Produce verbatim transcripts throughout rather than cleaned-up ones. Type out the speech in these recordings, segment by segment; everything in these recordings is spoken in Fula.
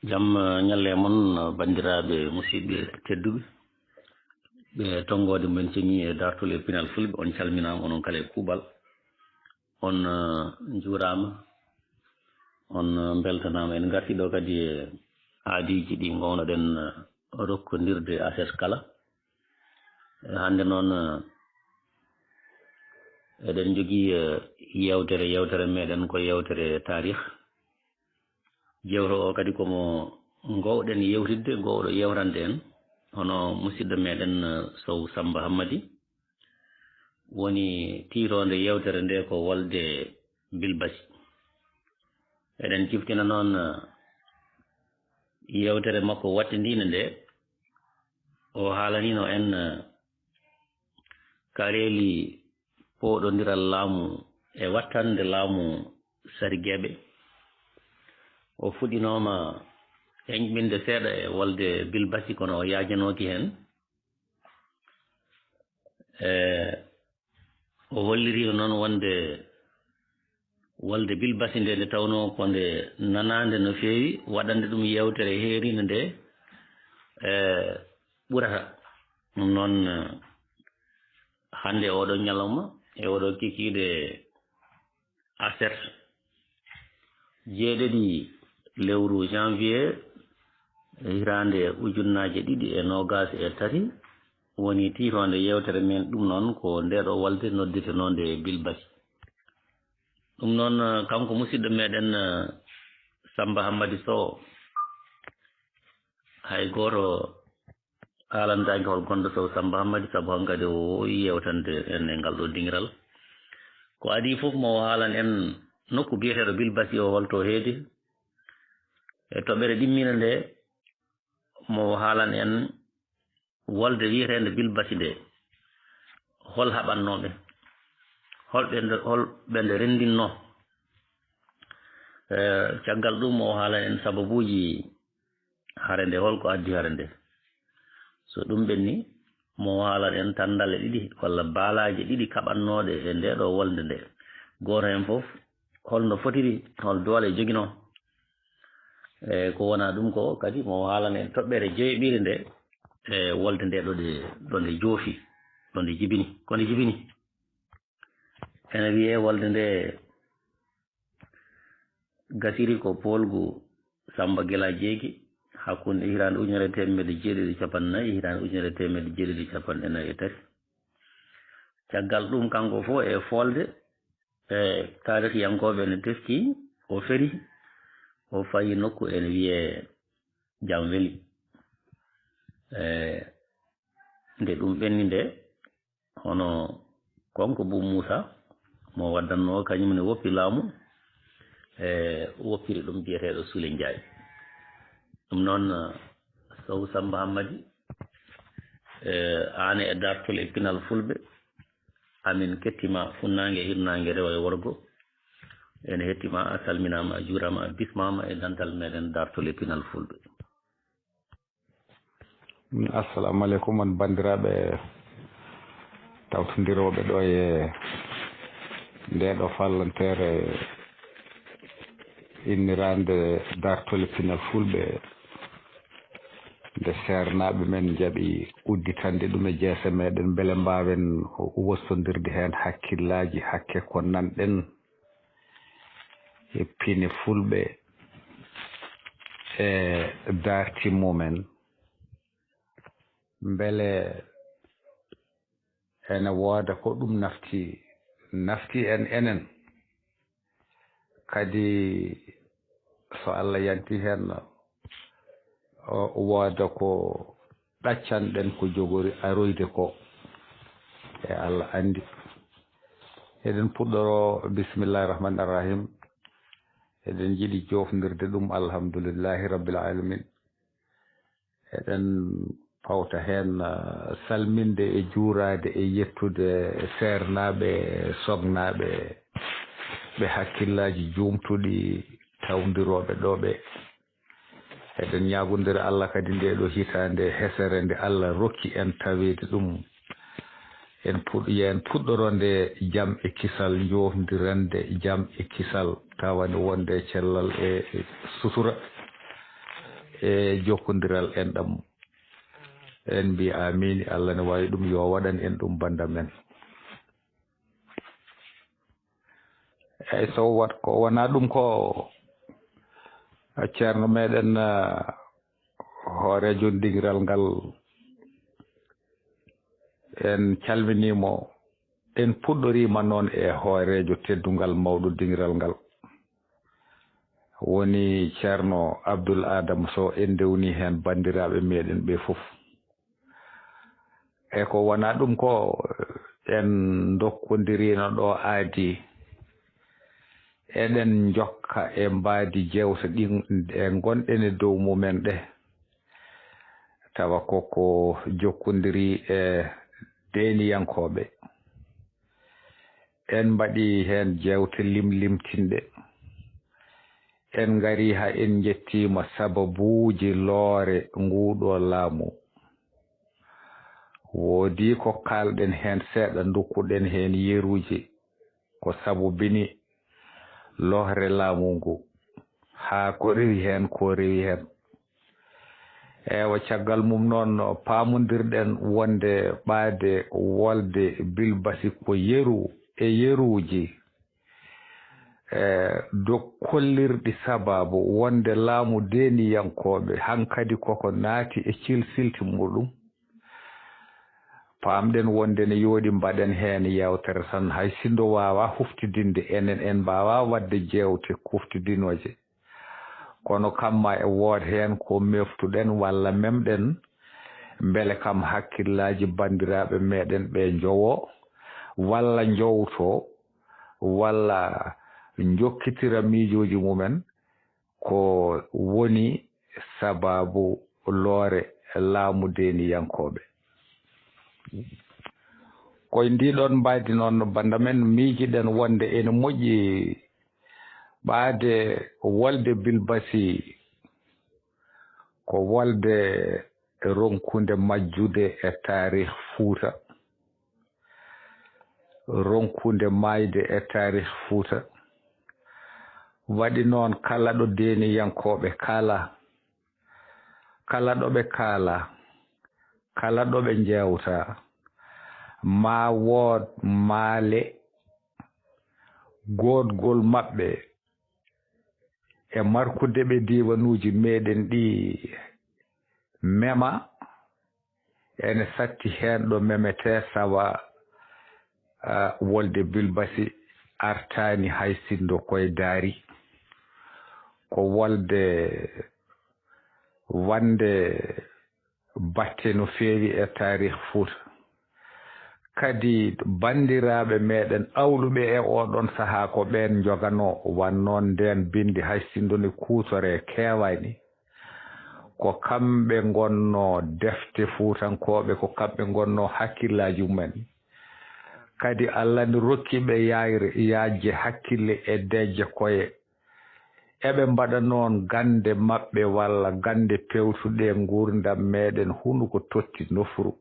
Jam, eh, ñalle mon, eh, banndiraaɓe musidɓe tedduɓe. Ɓe tonngoode men ceŋi e daartol e pinal fulɓe, on calminaama, onon kala e kuuɓal. On, eh, njuuraama, on, eh, mbeltanaama. En ngarti ɗo kadi e aadiiji ɗi ngownoɗen, eh, rokkondirde aset kala. Eh, hannde noon, eh, eɗen njogii, eh, yeewtere, yeewtere meɗen ko yeewtere taarih. Jewte o kadi ko mo ngoowɗen yewtidde, ngoowɗo yewtande en, hono musidɗo meɗen, eh, Sow Samba Hammadi, woni tiitoonde yewtere nde ko wolde Bilbasi. Eɗen ciftina noon, eh, yewtere makko wattindinde nde, o haalanino en, eh, kareeli pooɗondiral laamu e wattande laamu Sarigeeɓe. O fuɗɗinooma eñɓinde seeɗa e wolde Bilbasi, kono o yaajanooki heen. E, o holliriino noon wonde wolde Bilbasi nde, nde tawnoo ko nde nanaande no feewi, waɗande ɗum yeewtere heeriinde nde, e, ɓurata. Ɗum noon, e, hannde oɗo ñalawma, e oɗo kikiiɗe aset, jeeɗiɗi lewru janvier, hitaande ujunnaaje ɗiɗi e noogaas e tati, woni tiitoonde yeewtere men. Ɗum noon ko ndeeɗo wolde noddetenoonde Bilbasi. Ɗum noon, eh, kanko musidɗo meɗen, eh, Samba Hammadi Sow, hay gooto haalantaake hol gonɗo Sow Samba Hammadi, sabu hankadi o woowi yeewtande en e ngal ɗo dingiral. Ko adii fof, mo o haalan en nokku biyeteeɗo Bilbasi o, holto heedi, e toɓɓere ɗimminde nde, mo o haalan en wolde wiyeteende Bilbasi nde, hol haɓannooɓe, hol ɓe nde, hol ɓe nde renndinnoo. Eh, caggal ɗum, o haalan en sababuuji hare nde, hol ko addi hare nde. So ɗum ɓenni, mo haalan en tanndale ɗiɗi walla baalaaje ɗiɗi kaɓannooɗe e nde ɗo wolde nde. Gooto heen fof, hol no fotiri, hol doole joginoo. E ko wonaa ɗum ko kadi, mo haalan en toɓɓere jeeɓiire nde, e wolde nde ɗo nde, ɗo nde joofi, ɗo nde jibini, ko nde jibini. Ene wiyee wolde nde gasiri ko poolgu Samba Gila Jeegi, hakkunde hitaande ujunere teemedde jeeɗiɗi cappanɗe nayi, hitaande ujunere teemedde jeeɗiɗi cappanɗe nayi e tati. Caggal ɗum, kanko fof e foolde, e taarihiyankooɓe ne teskii, o feri, o fayi nokku ene wiyee Jam Weli. E nde ɗum ɓenni nde, hono Konko Buu Muusa, mo waddannoo, kañum ne woppi laamu, e woppiri ɗum biyeteeɗo Sule Njaay. Ɗum noon, Sow Samba Hammadi, e aan e daartol e pinal fulɓe, amin kettima funnaange, hirnaange, rewo e worgo. En hettima, a salminaama, a juuraama, a bismaama e dental meɗen daartol e pinal fulɓe. Assalamu aleykum, on banndiraaɓe tawtondirooɓe ɗo e ndeeɗo fallanteere inniraande daartol e pinal fulɓe, nde seernaaɓe men njaɓi udditande ɗum e jeese meɗen, mbele mbaawen wostondirde heen hakkillaaji, hakke ko nanɗen e pine fulɓe e daarti mumen, mbele ene wooda ko ɗum nafti, nafti en enen. Kadi so Allah yanti heen, o wooda ko ɗaccanɗen ko jogori aroyde ko, e Allah anndi. Eɗen puɗɗoro bismillahi rahmani rahim. Eɗen njiɗi joofndirde ɗum alhamdulillahi rabbil alamin. Eɗen pawta heen, ah, salminde e juuraade e yettude seernaaɓe, sognaaɓe, ɓe hakkillaaji juumtuɗi tawndirooɓe ɗo ɓe. Eɗen ñaagondira Allah kadi nde ɗo hitaande hesere nde Allah rokki en taweede ɗum. En puɗ-, yo en puɗɗoro nde jam e kisal, njoofndirande jam e kisal, tawa ne wonde cellal e, e sutura. e jokkondiral enɗam. En mbi amiin, Allah ne waawi ɗum, yo waɗan en ɗum banda men. Eyi, so wat ko wonaa ɗum ko ceerno meɗen, ah, hooreejo dingiral ngal, en calminii mo. En puɗɗoriima noon e hooreejo teddungal mawɗo dingiral ngal, woni ceerno Abdul Adama Sow. En ndewni heen banndiraaɓe meɗen ɓe fof. E ko wonaa ɗum ko en ndokkondiriino ɗo aadi, eɗen njokka e mbaadi jeewte ɗin ɗe ngonɗen e dow mumen ɗe, tawa koko jokkondiri e deeniyankooɓe. En mbaɗi heen jeewte limlimtinɗe. En ngari haa en njettiima sababuuji loore nguuɗo laamu. Woodi ko kaalɗen heen seeɗa, ndokkuɗen heen yeruuji ko sabubini lohre laamu ngu, haa ko rewi heen, ko rewi heen. Ewa, caggal mum noon, paamondirɗen wonde ɓaade wolde bilbasi ko yeru e yeruuji, e dow kollirɗi sababu wonde laamu deeniyankooɓe hankadi koko naati e cilsilti muɗum. Paamɗen wonde ne yooɗi mbaɗen heen yeewtere tan, hay sinno waawaa huftidinde, enen en mbaawaa waɗde jeewte kuftidinooje. Kono kamma e wood heen ko meftuɗen walla memɗen, mbele kam hakkillaaji banndiraaɓe meɗen ɓe njowo, walla njowto, walla njokkitira miijooji mumen, ko woni sababu loore laamu deeniyankooɓe. Koye ndii ɗoon mbaadi noon, banda men, miijiɗen wonde ene moƴƴi ɓaade wolde bilbasi ko wolde ronkude majjude e taarih Fuuta, ronkude maayde e taarih Fuuta. Waɗi noon, kala ɗo deeniyankooɓe kaala, kala ɗo ɓe kaala, kala ɗo ɓe njeewta, maa wood maale goodgol maɓɓe e markude ɓe diiwanuuji meɗen ɗi mema, ene satti heen ɗo memetee, sawa, ah, wolde bilbasi artaani hay sinno koye daari. Ko wolde wonde batte no feewi e taarih Fuuta. Kadi banndiraaɓe meɗen awluɓe e oo ɗoon sahaa ko ɓeen njoganoo, wan noon ndeen binndi hay sinno ne kuutoree keewaani. Ko kamɓe ngonnoo defte fuutankooɓe, ko kamɓe ngonnoo hakkillaaji mumen. Kadi Allah ne rokki ɓe yaayre, yaajde hakkille e deeƴde koye. Eɓe mbaɗa noon gannde maɓɓe walla gannde pewtuɗe nguurndam meɗen, hunuko totti nofru.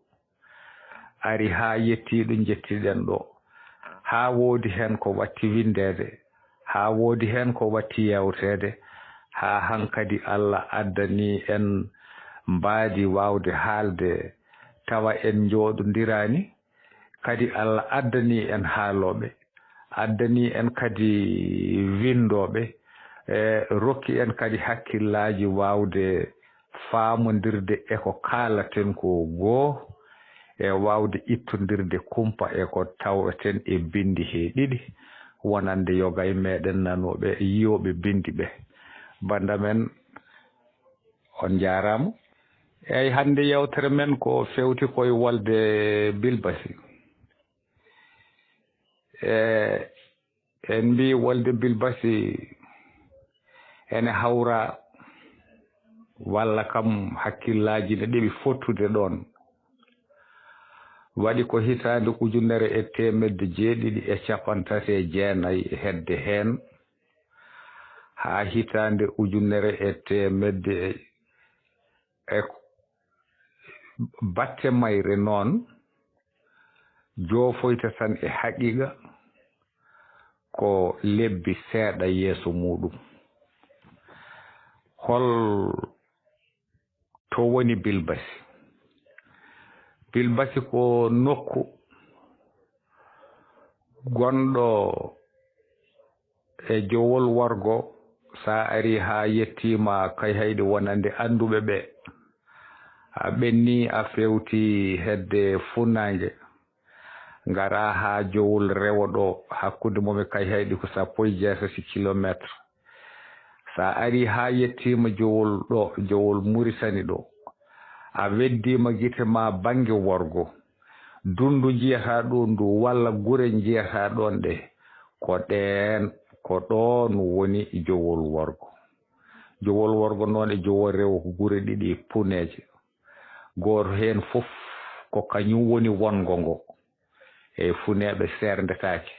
Ari haa yettii ɗo njettiɗen ɗo. Haa woodi heen ko watti winndeede, haa woodi heen ko watti yeewteede, haa hankadi Allah addani en mbaadi waawde haalde, tawa en njooɗondiraani. Kadi Allah addani en haalooɓe, addani en kadi winndooɓe, e rokki en kadi hakkillaaji waawde faamondirde e ko kaalaten ko goo, e waawde ittondirde kumpa e ko taweten e binndi he ɗiɗi, wonande yoga e meɗen nanooɓe, yiyooɓe binndi ɓe. Banda men, on njaaraama. Eyi, hannde yewtere men ko fewti koye wolde bilbasi. E, en mbii wolde bilbasi ene hawra walla kam hakkillaaji ne ɗeɓi fottude ɗoon. Waɗi ko hitaande ujunere e teemedde jeeɗiɗi e capanɗe tati e jeenayi e hedde heen, haa hitaande ujunere e teemedde e, e batte mayre noon, joofoyta tan e haqiiqa ko lebbi seeɗa yeeso muuɗum. Hol To woni Bilbasi? Bilbasi ko nokku gonɗo e Jowol Worgo. So a arii haa yettiima Kayhayɗi wonande annduɓe ɓe, a ɓenni, a fewti hedde funnaange, ngara haa Jowol Rewo ɗo, hakkunde mum e Kayhayɗi ko sappo e jeetati kilomeetre. So a arii haa yettiima Jowol ɗo, Jowol Muritani ɗo, a weddiima gite ma bannge worgo, dunndu njiyataa ɗoon ndu walla gure njiyataa ɗoon ɗe, ko ɗeen, ko ɗoon woni Jowol Worgo. Jowol Worgo noon e Jowol Rewo ko gure ɗiɗi puneeje. Gooto heen fof ko kañum woni wonngo ngo e funeeɓe seerndetaake.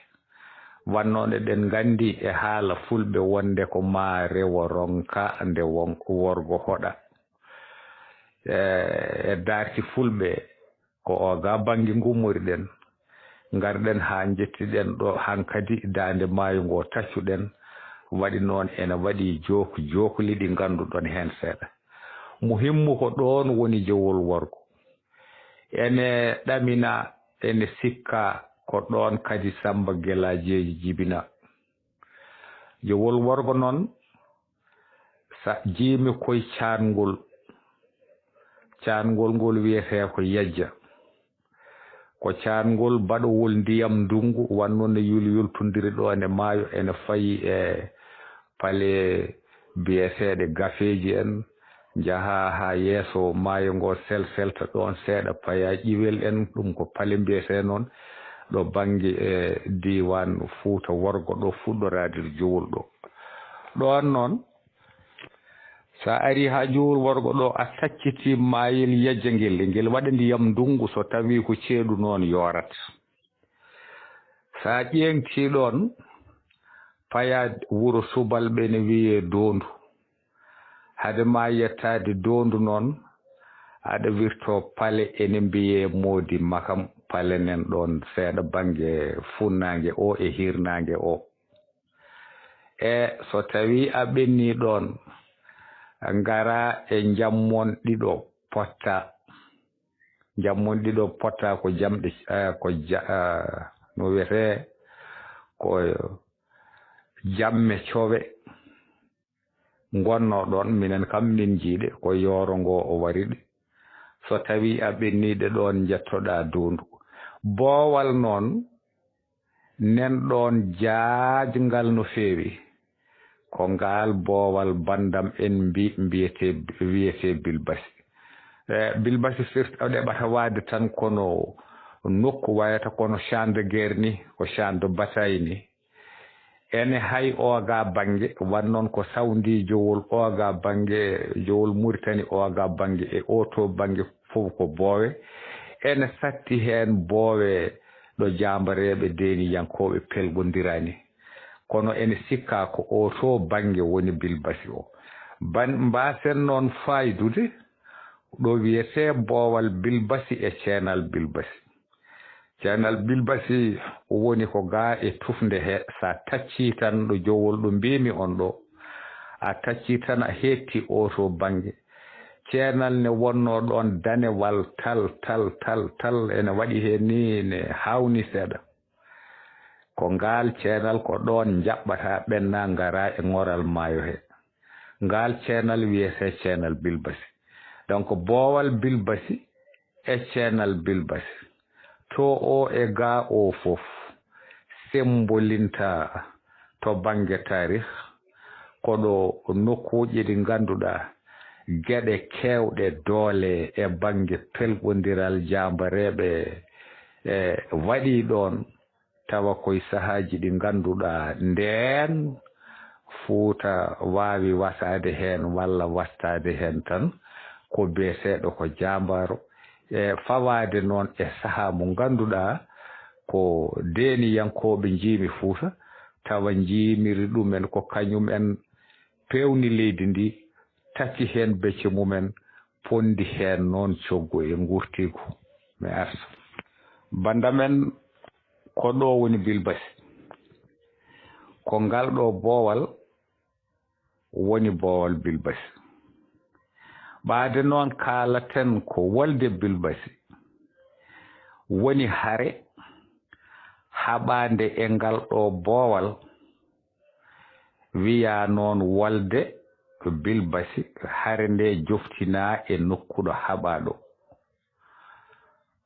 Wanno nde ɗen nganndi e haala fulɓe wonde ko maa rewo ronka nde won-, worgo hoɗa. E, e daarti fulɓe ko o ga bannge ngummoriɗen. Ngarɗen haa njettiɗen ɗo hankadi daande maayo ngo taccuɗen. Waɗi noon ene waɗi jook-, jookli ɗi ngannduɗon heen seeɗa. Muhimmu ko ɗoon woni Jowol Worgo. Ene ɗamina, ene sikka ko ɗoon kadi Samba Gelaajeeji jibina. Jowol Worgo noon, sa jiimi koye caatngol, caatngol ngol wiyetee ko Yajja. Ko caatngol baɗowol ndiyam ndunngu, wanno no yul-, yultondiri ɗo ene maayo, ene fayi e pale biyeteeɗe Gafeeji en, njaha haa yeeso maayo ngo, sel-, selta ɗoon seeɗa, paya Ƴiwel en, ɗum ko pale mbiyetee noon, ɗo bannge e diiwaan Fuuta Worgo ɗo, fuɗɗoraade Jowol ɗo. Ɗoon noon, so a arii haa Jowol Worgo ɗo, a taccitii maayel Yajja ngel, ngel waɗa ndiyam ndunngu, so tawii ko ceeɗu noon yoorat. So a ƴeeŋtii ɗoon, payaa wuro subalɓe ene wiyee Doondu. Hade ma yettaade Doondu noon, aɗa wirtoo pale ene mbiyee Moodi Makam, pale nen ɗoon seeɗa bannge funnaange o e hirnaange o. E so tawii a ɓennii ɗoon, ngara e njammon ɗiɗo potta. Njammon ɗiɗo potta ko jamɗe, eh, ko ja-, eh, no wiyetee, ko jamme cowe ngonnoo ɗoon. Minen kam min njiyɗe ko yooro ngo o wariɗe. So tawii a ɓenniiɗe ɗoon, njettoɗaa Doondu. Boowal noon, nen ɗoon jaajngal no feewi. Ko ngaal boowal banndam en mbi-, mbiyetee, wiyetee Bilbasi. E, Bilbasi firti o ɗeɓata waade tan kono nokku wayata kono champ de guerre ni, ko champ de bataille ni. Ene hay ooga bannge, wan noon ko sawndi Jowol ooga bannge, Jowol Muritani ooga bannge e oto bannge fof ko boowe. Ene satti heen boowe ɗo jaambareeɓe deeniyankooɓe pelgondiraani. Kono ene sikkaa ko oto bannge woni Bilbasi o. Ban-, mbaasen noon faaydude ɗo wiyetee boowal Bilbasi e ceenal Bilbasi. Ceenal Bilbasi woni ko gaa e tufnde he, so a taccii tan ɗo Jowol ɗo mbiimi on ɗo, a taccii tan a heetti oto bannge. Ceenal ne wonnoo ɗoon danewal tal, tal, tal, tal, ene waɗi heen ni, ne haawni seeɗa. Ko ngaal ceenal ko ɗoon njaɓɓata ɓenna ngara e ŋoral maayo he. Ngaal ceenal wiyetee ceenal Bilbasi. Donc boowal Bilbasi e ceenal Bilbasi. To o e gaa o fof sembolinta to bannge taarih, ko ɗo nokkuuji ɗi ngannduɗaa geɗe keewɗe doole e bannge pelɓondiral jaambareeɓe e waɗi ɗoon, tawa koye sahaaji ɗi ngannduɗaa ndeen Fuuta waawi wasaade heen walla wastaade heen tan ko beeteeɗo ko jaambaaro, e fawaade noon e sahaa mo ngannduɗaa ko deeniyankooɓe njiimi Fuuta, tawa njiimiri ɗumen ko kañum en peewni leydi ndi, taki heen becce mumen, ponndi heen noon coggu e ngurtiigu. Mi arta. Banndam en, ko ɗo woni Bilbasi. Ko ngal ɗo boowal woni boowal Bilbasi. Ɓaade noon kaalaten ko wolde Bilbasi woni hare haɓaande e ngal ɗo boowal, wiyaa noon wolde Bilbasi, hare nde joftinaa e nokku ɗo haɓaa ɗo.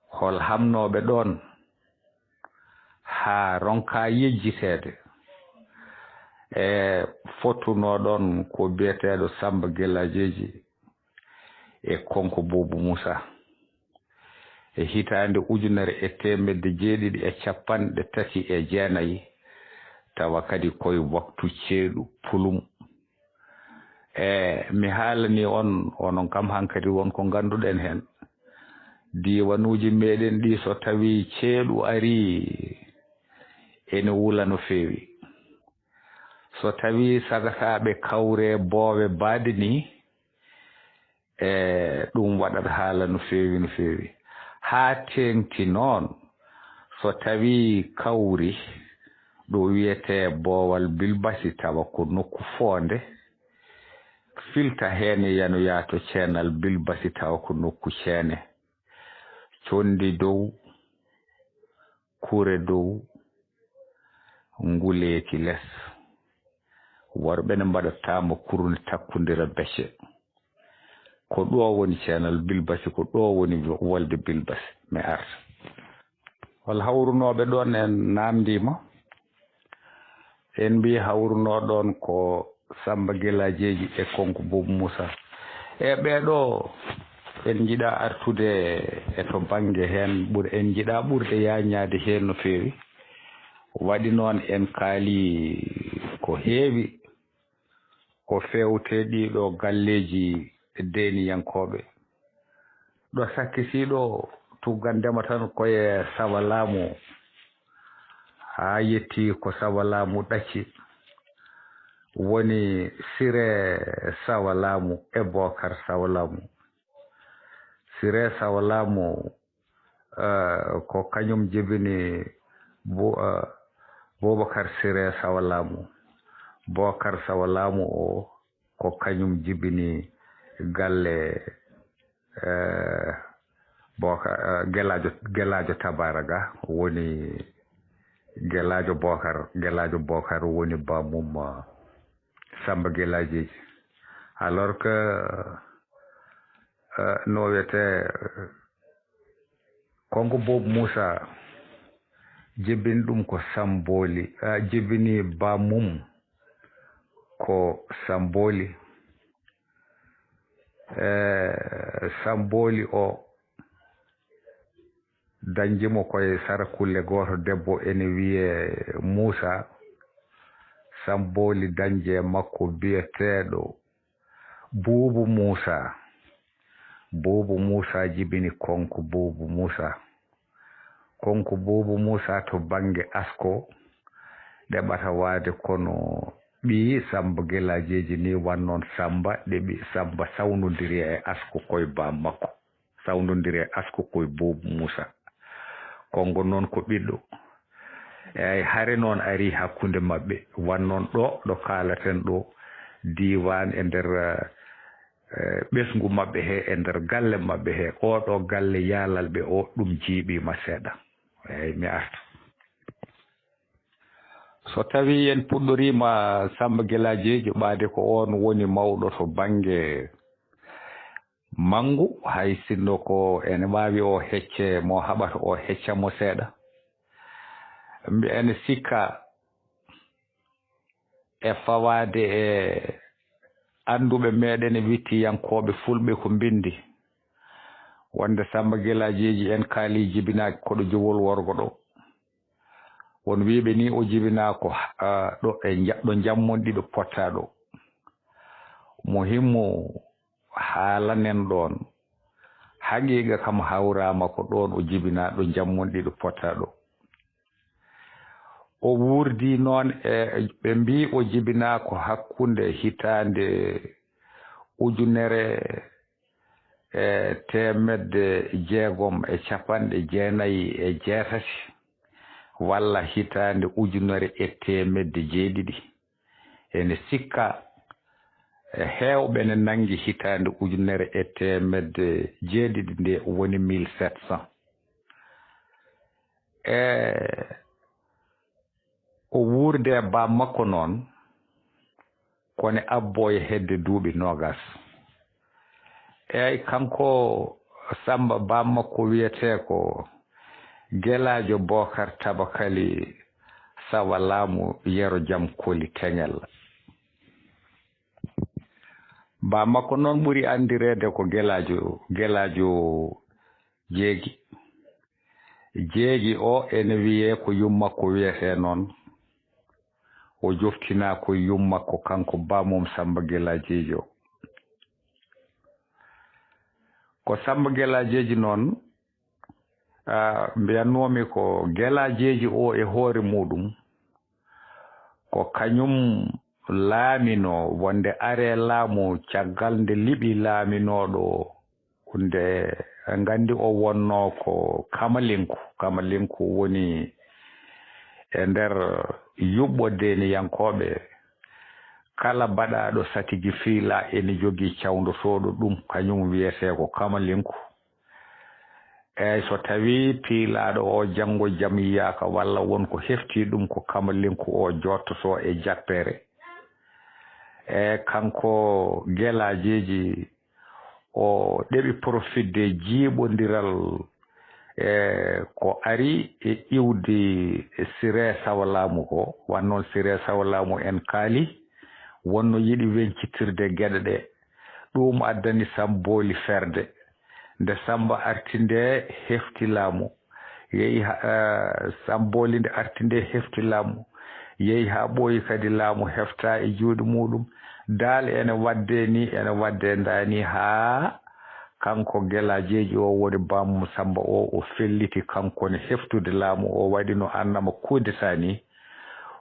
Hol hamnooɓe ɗoon haa ronkaa yejjiteede? E fottunoo ɗoon ko biyeteeɗo Samba Gelaajeeji e Konko Boobu Muusa e hitaande ujunere e teemedde jeeɗiɗi e cappanɗe tati e jeenayi, tawa kadi koye waktu ceeɗu pulum. E mi haalanii on, onon kam hankadi won ko ngannduɗen heen. Diiwanuuji meeɗen ɗi, so tawii ceeɗu arii, ene wula no feewi. So tawii sagataaɓe kawre boowe baade ni, e ɗum waɗat haala no feewi, no feewi. Haa teeŋti noon, so tawii kawri ɗo wiyetee Boowal Bilbasi, tawa ko nokku foonde, filta heen e yanoyaa to ceenal Bilbasi, tawa ko nokku ceene. Conndi dow, kure dow, nguleeki les. Worɓe ne mbaɗa taama kurunde takkundira becce. Ko ɗo woni ceenal Bilbasi, ko ɗo woni wolde Bilbasi. Mi arta. Hol hawrunooɓe ɗoon en naamndiima? En mbii hawrunoo ɗoon ko Samba Gelaajeeji e Konko Boobu Muusa. E ɓee ɗo en njiɗaa artude e to bannge heen, ɓur-, en njiɗaa ɓurde yaañaade heen no feewi. Waɗi noon en kaali ko heewi ko feewte ɗii ɗo galleeji deeniyankooɓe. Ɗo sakkiti ɗo, tuggandema tan koye sawa laamu, haa yetti ko sawa laamu ɗacci, woni Siree sawa laamu e Bookar sawa laamu. Siree sawa laamu, eh, ko kañum jibini Bo-, eh, Bubakar Siree sawa laamu. Bookar sawa laamu o, ko kañum jibini galle, eh, Booka-, eh, Gelaajo, Gelaajo Tabaara ga, woni Gelaajo Bookar, Gelaajo Bookar woni bammum, eh, Samba Gelaajeeji. Alors que, eh, no wiyetee, Konko Boobu Muusa jibini ɗum ko Sambooli, eh, jibini bammum ko Sambooli. Eh, Sambooli o dañji mo koye sarakulle, gooto debbo ene wiyee Muusa. Sambooli dañji e makko biyeteeɗo Buubu Muusa. Buubu Muusa jibini Konko Buubu Muusa. Konko Buubu Muusa to bannge asko, ɗeɓata waade kono ɓii Samba Gelaajeeji ni, wannoon Samba, ɗe ɓii Samba sawndondiri e asko koye baam makko. Sawndondiri e asko koye Buubu Muusa. Konko noon ko ɓiɗɗo. Eey, hare noon arii hakkunde maɓɓe. Wannoon ɗo, ɗo kaalaten ɗo, diiwaan e nder, eh, ɓesngu maɓɓe he, e nder galle maɓɓe he. Oo ɗo galle Yaalalɓe o, ɗum jiiɓiima seeɗa. Eey, mi arta. So tawii en puɗɗoriima Samba Gelaajeeji, ɓaade ko oon woni mawɗo to bannge manngu, hay sinno ko ene waawi o hecce mo haɓata o hecca mo seeɗa. Mbi-, ene sikka e fawaade e annduɓe meeɗen e wittiyankooɓe fulɓe ko mbinndi, wonde Samba Gelaajeeji en kaalii jibinaaki koɗo jowol worgo ɗo. Won wiiɓe ni o jibinaa ko, ah, ɗo e nja-, ɗo jammonɗi ɗo pottaa ɗo. Muhimmu haalanen ɗoon. Haqiiqa kam hawraama ko ɗoon o jibinaa ɗo jammonɗi ɗo pottaa ɗo. O wuurdi noon e, ɓe mbii o jibinaa ko hakkunde hitaande ujunere e teemedde jeegom e capanɗe jeenayi e jeetati, walla hitaande ujunere e teemedde jeeɗiɗi. Ene sikka E heewɓe ne nanngi hitaande ujunere e teemedde jeeɗiɗi nde woni mille sept cent. E o wuurde e baam makko noon, ko ne abboo e hedde duuɓi noogas. Eey, kanko Samba, baam makko wiyetee ko Gelaajo Bookar Tabakali Sawa Laamu Yero Jam Koli Teŋel. Baam makko noon ɓuri anndireede ko Gelaajo, Gelaajo Jeegi. Jeegi o ene wiyee ko yummakko wiyetee noon. O joftinaa ko yummakko kanko baamum Samba Gelaajeeji o. Ko Samba Gelaajeeji noon, ah, mbiyannoomi ko Gelaajeeji o e hoore muuɗum, ko kañum laaminoo wonde aree laamu caggal nde liɓi laaminooɗo o. Nde nganndi o wonnoo ko Kamalinku. Kamalinku woni e nder yuɓɓo deeniyankooɓe. Kala baɗaaɗo satigi fiila ene jogii cawndotooɗo ɗum, kañum wiyetee ko Kamalinku. Eey, so tawii piilaaɗo o janngo jam yiyaaka walla won ko hefti ɗum, ko Kamalinku o joottotoo e jappeere. E kanko Gelaajeeji o ɗeɓi profitde jiiɓondiral, e ko ari e iwdi Siree Sawa Laamu ko, wan noon Siree Sawa Laamu en kaali, wonno yiɗi weñcitirde geɗe ɗe. Ɗum addani Sambooli ferde. Nde Samba arti nde hefti laamu, yehi ha, eh, Sambooli nde arti nde hefti laamu, yehi haa ɓooyi kadi laamu hefta e juuɗe muuɗum. Daal ene waɗde ni, ene waɗde ndaa ni haa kanko Gelaajeeji o woni bammum Samba o, o felliti kanko ne heftude laamu, o waɗi no annama kudeta ni.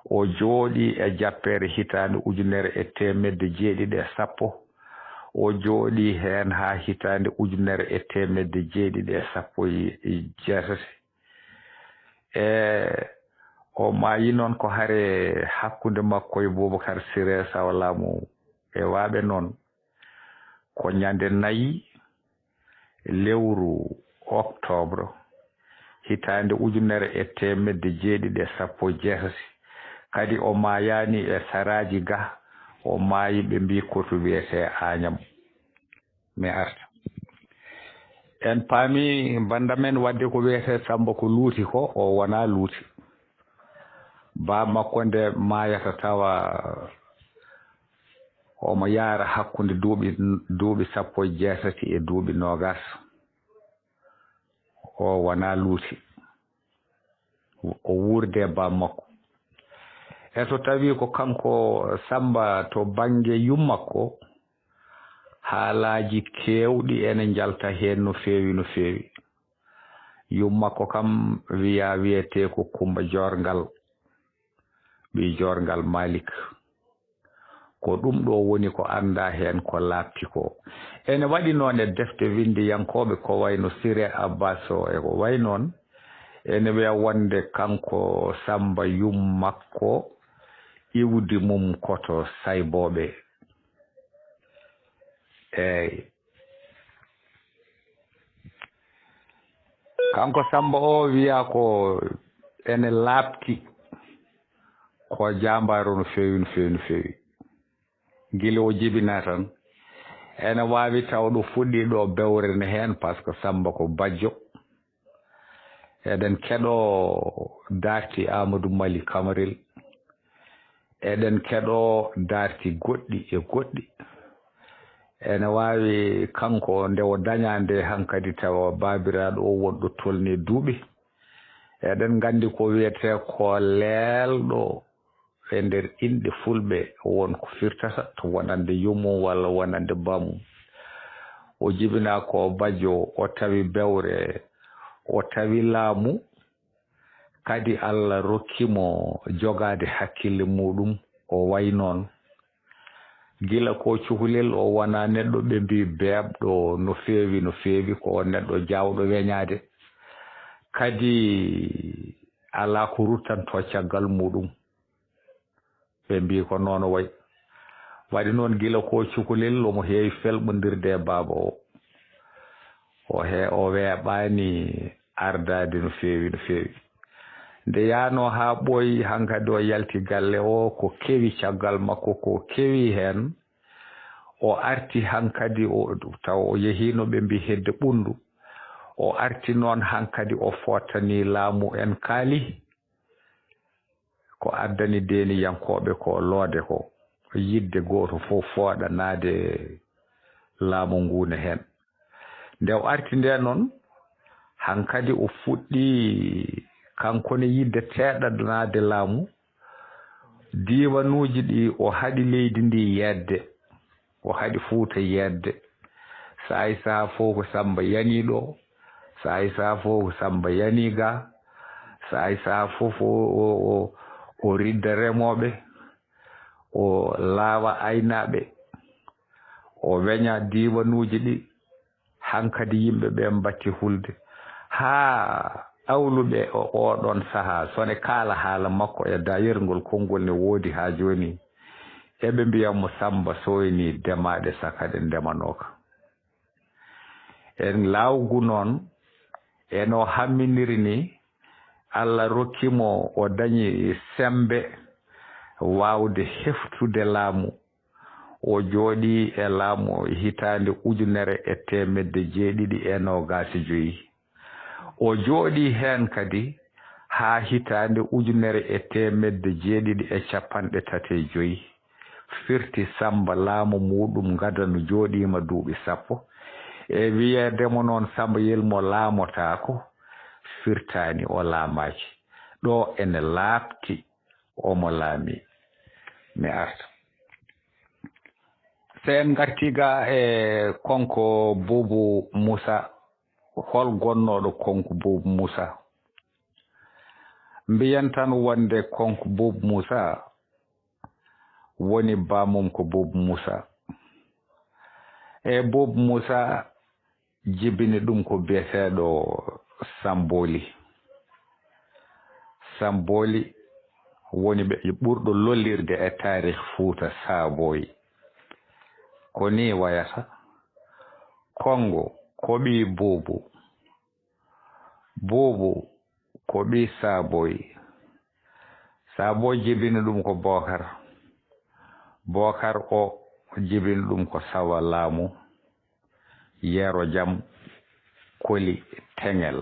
O jooɗii e jappeere hitaande ujunere e teemedde jeeɗiɗi e sappo. O jooɗii heen haa hitaande ujunere e teemedde jeeɗiɗi e sappo e jeetati. E o maayi noon ko hare hakkunde makko e Boubacar Siré Sawa Laamu e Waaɓe noon. Ko ñande nayi lewru octobre, hitaande ujunere e teemedde jeeɗiɗi e sappo e jeetati. Kadi o maayaani e saraaji ga, o maayi ɓe mbii ko to wiyetee Aañam. Mi arta. En paami bannda men waɗde ko wiyetee Samba ko luuti ko, o wonaa luuti. Baa makko nde maayata tawa omo yaara hakkunde duuɓi, duuɓi sappo e jeetati e duuɓi noogas. O wonaa luuti. O wuurde e baa makko. E so tawii ko kanko Samba to bannge yummakko, haalaaji keewɗi ene njalta heen no feewi, no feewi. Yummakko kam wiyaa wiyetee ko Kumba Joorngal, ɓii Joorngal Malik. Ko ɗum ɗo woni ko anndaa heen ko laaɓti ko. Ene waɗi noon e defte winndiyankooɓe ko wayno Siré Abbas o e ko way noon. Ene wiya wonde kanko Samba yummakko iwdi mum ko to Saybooɓe. Eey. Kanko Samba o wiyaa ko ene laaɓti ko jaambaaru no feewi, no feewi, no feewi. Gila o jibinaa tan, ene waawi taw ɗo fuɗɗi ɗo bewre ne heen, par ce que Samba ko bajjo. Eɗen keɗoo daarti Amadou Mali Kamaril. Eɗen keɗoo daarti goɗɗi e goɗɗi. Ene waawi kanko nde o dañaa nde hankadi tawa baabiraaɗo o wonɗo tolni duuɓi. Eɗen nganndi ko wiyetee ko leelɗo e nder inɗe fulɓe won ko firtata to wonande yummum walla wonande bammum. O jibinaa ko bajjo, o tawi bewre, o tawi laamu, kadi Allah rokki mo jogaade hakkille muuɗum, o way noon. Gila ko cukalel, o wonaa neɗɗo ɓe mbii beeɓɗo no feewi, no feewi, ko o neɗɗo jaawɗo weñaade. Kadi alaa ko ruttanto caggal muuɗum. Ɓe mbii ko noon o way. Waɗi noon gila ko cukalel omo heewi felɓondirde e baaba o. O he o weeɓaani ardaade no feewi no feewi. Nde yaanoo haa ɓooyi hankadi o yalti galle o ko kewi caggal makko ko kewi heen. O arti hankadi o taw o yehiino ɓe mbi hedde ɓunndu. O arti noon hankadi o fottani laamu en kaali. Ko addani deeniyankooɓe ko loode ko yidde gooto fof fooɗanaade laamu ngu ne heen. Nde o arti nde noon hankadi o fuɗɗi kanko ne yidde teeɗanaade laamu. Diiwanuuji ɗi o haɗi leydi ndi yeedde. O haɗi Fuuta yeedde. Saay saha fof ko Samba yani ɗo. Saay saha fof ko Samba yani ga. Saay saha fof o o o o ridda remooɓe. O laawa aynaaɓe. O weña diiwanuuji ɗi. Hankadi yimɓe ɓe mbatti hulde haa awluɓe o oɗon sahaa. So ne kaala haala makko e dayergol konngol ne woodi haa jooni. Eɓe mbiya mo Samba soyni demaɗe saka ɗe ndemanooka. En laawgu noon eno hamminiri ni Allah rokki mo o dañi sembe waawde heftude laamu. O jooɗii e laamu hitaande ujunere e teemedde jeeɗiɗi e noogaas e joyi. O jooɗii heen kadi haa hitaande ujunere e teemedde jeeɗiɗi e capanɗe tati e joyi. Firti Samba laamu muuɗum ngadanu jooɗiima duuɓi sappo. E wiyeede mo noon Samba Yel mo laamotaako firtaani o laamaaki. Ɗo ene laaɓti omo laami. Mi arta. So en ngartii ga e konko Buubu Muusa, hol gonnooɗo konko Buubu Muusa? Mbiyen tan wonde konko Buubu Muusa woni baamum ko Buubu Muusa. E Buubu Muusa jibini ɗum ko biyeteeɗo Sambooli. Sambooli woni ɓe ɓurɗo lollirde e taarih Fuuta Saabooyi. Ko nii wayata. Konngo ko ɓii Buubu. Buubu ko ɓii Saabooyi. Saabooyi jibini ɗum ko Bookar. Bookar o jibini ɗum ko Sawa Laamu. Yero Jam, Koli, Teŋel.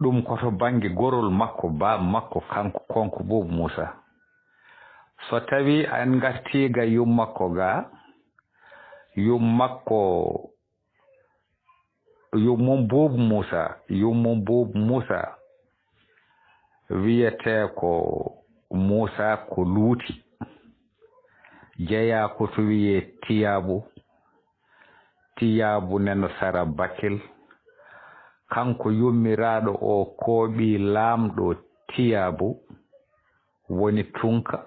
Ɗum ko to bannge gorol makko, baaba makko, kanko, konko Buubu Muusa. So tawii en ngartii ga yummakko ga, yummakko, yummum Buubu Muusa, yummum Buubu Muusa, wiyetee ko Muusa ko luuti. Jeyaa ko to wiyee Tiyaabu. Tiyaabu neno sara Bakel. Kanko yummiraaɗo o kooɓii laamɗo Tiyaabu woni Tunka.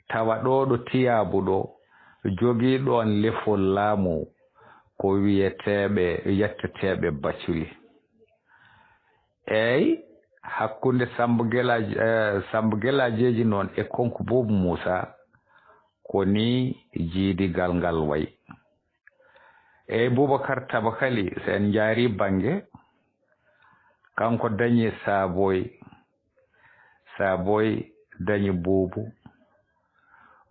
Tawa ɗo ɗo Tiyaabu ɗo jogii ɗoon lefol laamu ko wiyeteeɓe yetteteeɓe Baculi. Eey, hakkunde Sambo Gelaaji, eh, Sambo Gelaajeeji noon e konko Buubu Muusa ko nii jiidigal ngal wayi. Eey, Buubakar Tabakali, so en njaarii bannge, kanko dañi Saabooy, Saabooy dañi Buubu,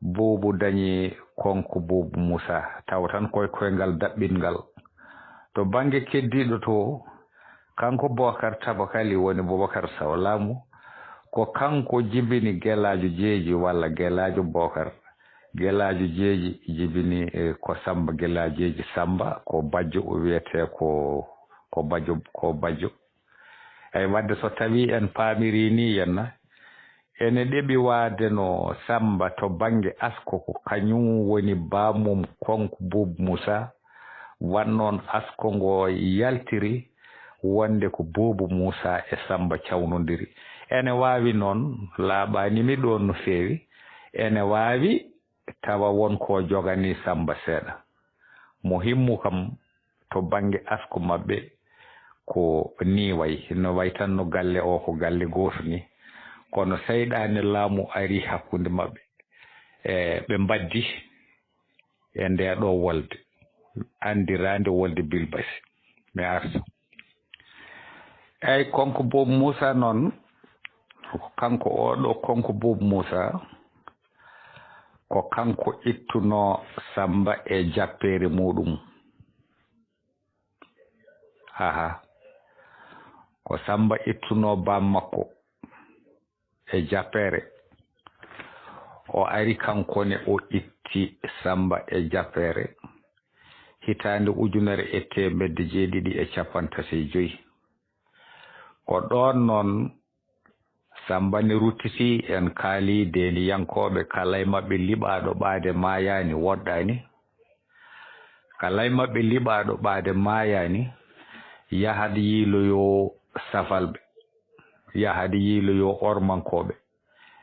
Buubu dañi konko Buubu Muusa, tawa tan koye koyngal daɓɓinngal. To bannge keddiiɗo to, kanko Bookar Tabakali woni Bookar Saw Laamu, ko kanko jibini Gelaajo Jeeji walla Gelaajo Bookar. Gelaajo Jeeji jibini, eh, ko Sammba Gelaajo Jeeji Sammba, ko bajjo o wiyetee ko, ko bajjo, ko bajjo. Eey, wadde so tawii en paamirii nii henna, ene ɗeɓi waade no Sammba to bannge asko ko kañum woni baamum konko Buubu Muusa, wannoon asko ngo yaltiri wonde ko Buubu Muusa e Sammba cawnondiri. Ene waawi noon, laaɓaani mi ɗoon no feewi, ene waawi tawa won ko joganii Sammba seeɗa. Mo himmu kam to bannge asko maɓɓe ko nii wayi, no wayi tan no galle o ko galle gooto nii. Kono seyɗaane laamu ari hakkunde maɓɓe. E ɓe mbaddi e ndee ɗoo wolde, anndiraande wolde Bilbasi. Mi arta. Eyi, Konko Boobu Muusa noon, ko kanko oo ɗoo Konko Boobu Muusa, ko kanko ittunoo Sammba e jappeere muuɗum. Aha. Ko Sammba ittunoo baam makko e jappeere. O ari kanko ne, o itti Sammba e jappeere. Hitaande ujunere e teemedde jeeɗiɗi e cappanɗe tati e joy. Ko ɗoon noon Sammba ne ruttiti, en kaali deeniyankooɓe, kala e maɓɓe liɓaaɗo ɓaade maayaani, woɗɗaani. Kala e maɓɓe liɓaaɗo ɓaade maayaani, yahat yiiloyoo safalɓe, yahat yiiloyoo ormankooɓe,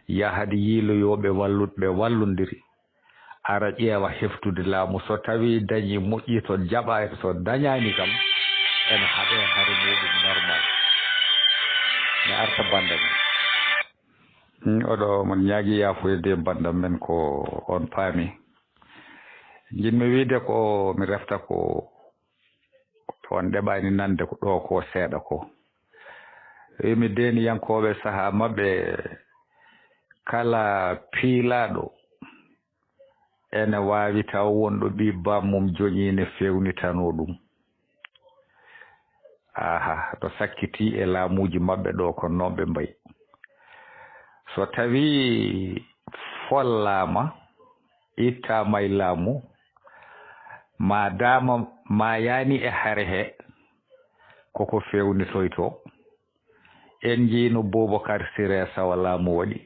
yahat yiiloyoo ɓe wallut-, ɓe wallondiri. Ara ƴeewa heftude laamu, so tawii dañii moƴƴi, so jaɓaani, so dañaani kam, ene haɓee hare muuɗum normal. Mi arta banndam. Hmm, oɗo mon ñaagi yaafude banndam men ko on paami. Njiɗmi wiide ko mi refta ko, on ɗeɓaani nande ko ɗo ko seeɗa ko. Wimi deeniyankooɓe sahaa maɓɓe, kala piilaaɗo ene waawi taw wonɗo ɓii bammum joñi ne fewnitanoo ɗum. Aha, ɗo sakkitii e laamuuji maɓɓe ɗo, ko noon ɓe mbayi. So tawii follaama, ittaama e laamu, maadaama maayaani e hare he, koko fewnitoytoo. En njii no Boubacar Siré Sawa laamu waɗi.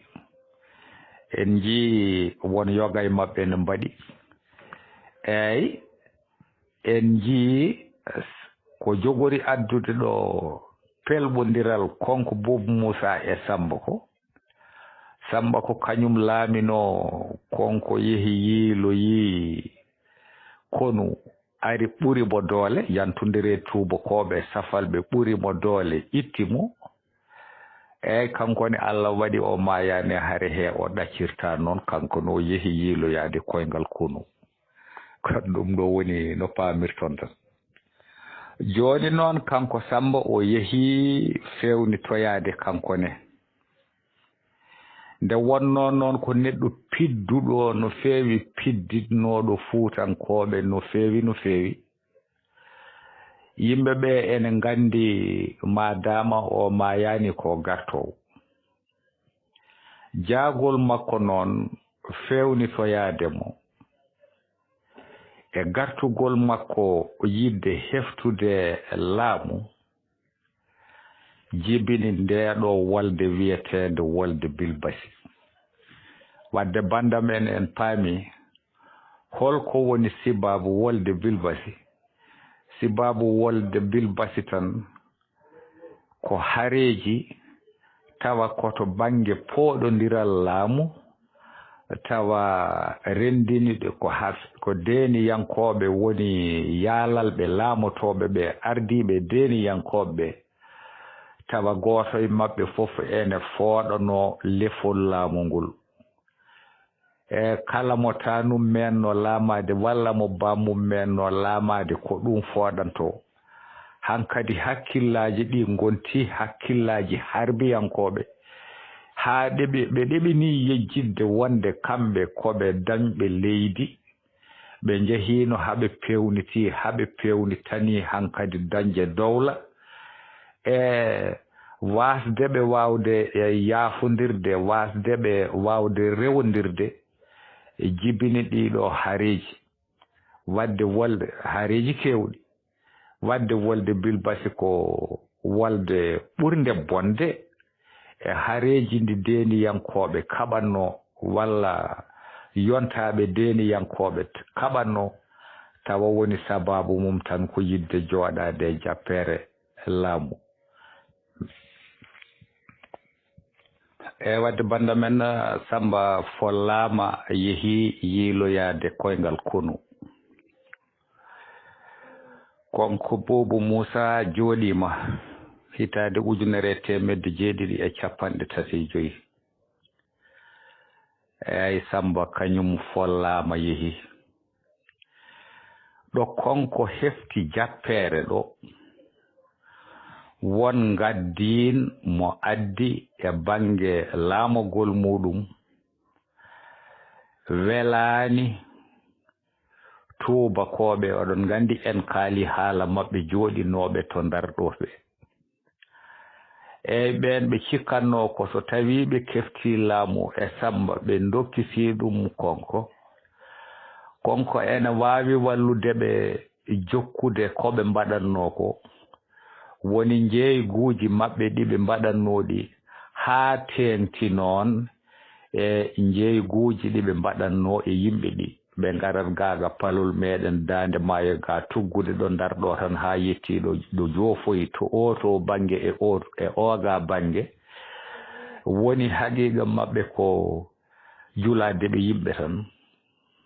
En njii won yoga e maɓɓe no mbaɗi. Eey, en njii ko jogori addude ɗo pelɓondiral Konko Boobu Muusa e Sammba ko. Sammba ko kañum laaminoo, Konko yehi yiiloyi konu, ari ɓuri mo doole, yantondire tuubakooɓe, safalɓe ɓuri mo doole, itti mo. Eey, kanko ne Allah waɗi o maayaani hare he, o ɗaccirta noon, kanko no o yehi yiiloyaade koyngal konu. Ko ɗum ɗo woni no paamirton tan. Jooni noon, kanko Sammba o yehi fewnitoyaade kanko ne. Nde wonnoo noon ko neɗɗo pidduɗo no feewi, pidditnooɗo Fuutankooɓe no feewi, no feewi. Yimɓe ɓe ene nganndi maadaama o maayaani ko gartoowo. Jaagol makko noon fewnitoyaade mo e gartugol makko yiɗde heftude laamu, jibini ndee ɗo wolde wiyeteende wolde Bilbasi. Wadde banndam en, en paami holko woni sibaabu wolde Bilbasi. Sibaabu wolde Bilbasi tan ko hareeji, tawa ko to bannge pooɗondiral laamu, tawa renndiniiɓe ko has-, ko deeniyankooɓe woni yaalalɓe laamotooɓe ɓe, ardiiɓe deeniyankooɓe ɓe, tawa gooto e maɓɓe fof ene fooɗanoo lefol laamu ngol. E kala mo taanum meenno laamaade walla mo bammum meenno laamaade, ko ɗum fooɗantoo. Hankadi hakkillaaji ɗi ngonti hakkillaaji harbiyankooɓe, haa ɗeɓi-, ɓe ɗeɓinii yejjitde wonde kamɓe ko ɓe dañɓe leydi, ɓe njehiino haa ɓe peewnitii, haa ɓe peewnitanii hankadi dañde dowla, e waasde ɓe waawde e yaafondirde, waasde ɓe waawde rewondirde, e jibini ɗii ɗoo hareeji. Waɗde wolde hareeji keewɗi. Waɗde wolde Bilbasi ko wolde ɓurnde bonde e hareeji ndi deeniyankooɓe kaɓatnoo, walla yontaaɓe deeniyankooɓe t-, kaɓatnoo, tawa woni sabaabu mum tan ko yiɗde jooɗaade e jappeere laamu. E waɗde bannda men, Sammba follaama, yehi yiiloyaade koyngal konu. Konko Boobu Muusa jooɗiima hitaande ujunere e teemedde jeeɗiɗi e cappanɗe tati e joy. Eey, Sammba kañum follaama yehi. Ɗo Konko hefti jappeere ɗo, won ngaddiin mo addi e bannge laamagol muuɗum, welaani tuubakooɓe, oɗon nganndi en kaali haala maɓɓe jooɗinooɓe to Ndar ɗo ɓe. Eey, ɓeen ɓe cikkatnoo ko so tawii ɓe keftii laamu e Sammba, ɓe ndokkisii ɗum Konko, Konko ene waawi wallude ɓe jokkude ko ɓe mbaɗatnoo ko. Woni njeeyguuji maɓɓe ɗi ɓe mbaɗatnoo ɗi haa teeŋti noon e njeeyguuji ɗi ɓe mbaɗatnoo e yimɓe ɗi. Ɓe ngarat gaa ga palol meeɗen Daande Maayo gaa, tuggude ɗo Ndar ɗo tan haa yettii ɗo, ɗo joofoyi to oo to bannge e oo, e oo gaa bannge. Woni haqiiqa maɓɓe ko julaade ɓe yimɓe tan.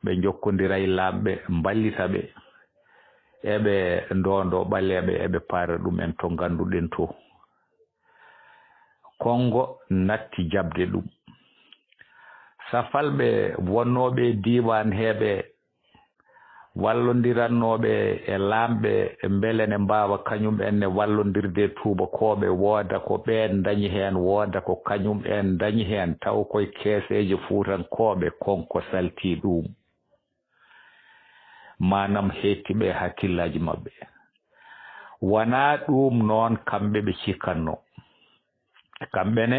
Ɓe njokkondira e laamɓe, mballita ɓe. Eɓe ndoondo ɓaleeɓe, eɓe paara ɗum en to ngannduɗen to. Konngo natti jaɓde ɗum. Safalɓe wonnooɓe e diiwaan heɓe wallondirannooɓe e laamɓe mbele ne mbaawa kañum en ne wallondirde e tuubakooɓe, wooda ko ɓeen ndañi heen, wooda ko kañum en ndañi heen, taw koye keeseeje fuutankooɓe, Konko saltii ɗum. Maanam heetti ɓe hakkillaaji maɓɓe. Wonaa ɗum noon kamɓe ɓe cikkatnoo. Kamɓe ne,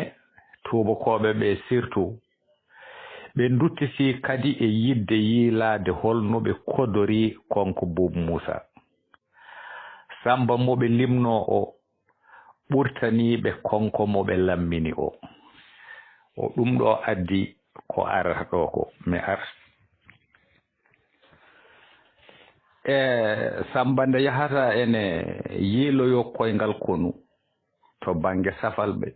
tuubakooɓe ɓe surtout, ɓe nduttisii kadi e yiɗde yiilaade hol no ɓe kodorii Konko Buubu Muusa. Sammba mo ɓe limnoo o, ɓurtanii ɓe Konko mo ɓe lammini o. O ɗum ɗo addi ko arata ɗo ko, mi ar. E Sammba nde yahata ene yiiloyoo koyngal konu to bannge safalɓe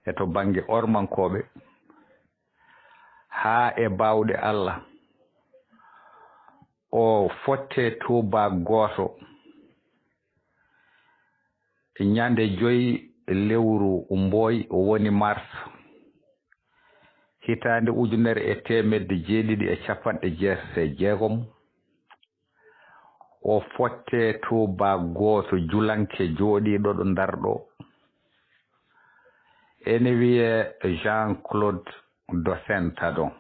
e to bannge ormankooɓe, haa e baawɗe Allah, o fotte tuubaak gooto ñande joy lewru Mbooy, woni mars, hitaande ujunere e teemedde jeeɗiɗi e capanɗe jeetati e jeegom. O fotte tuubaak gooto julanke jooɗiiɗo ɗo Ndar ɗo. Ene wiyee Jean-Claude de Saint-Adon.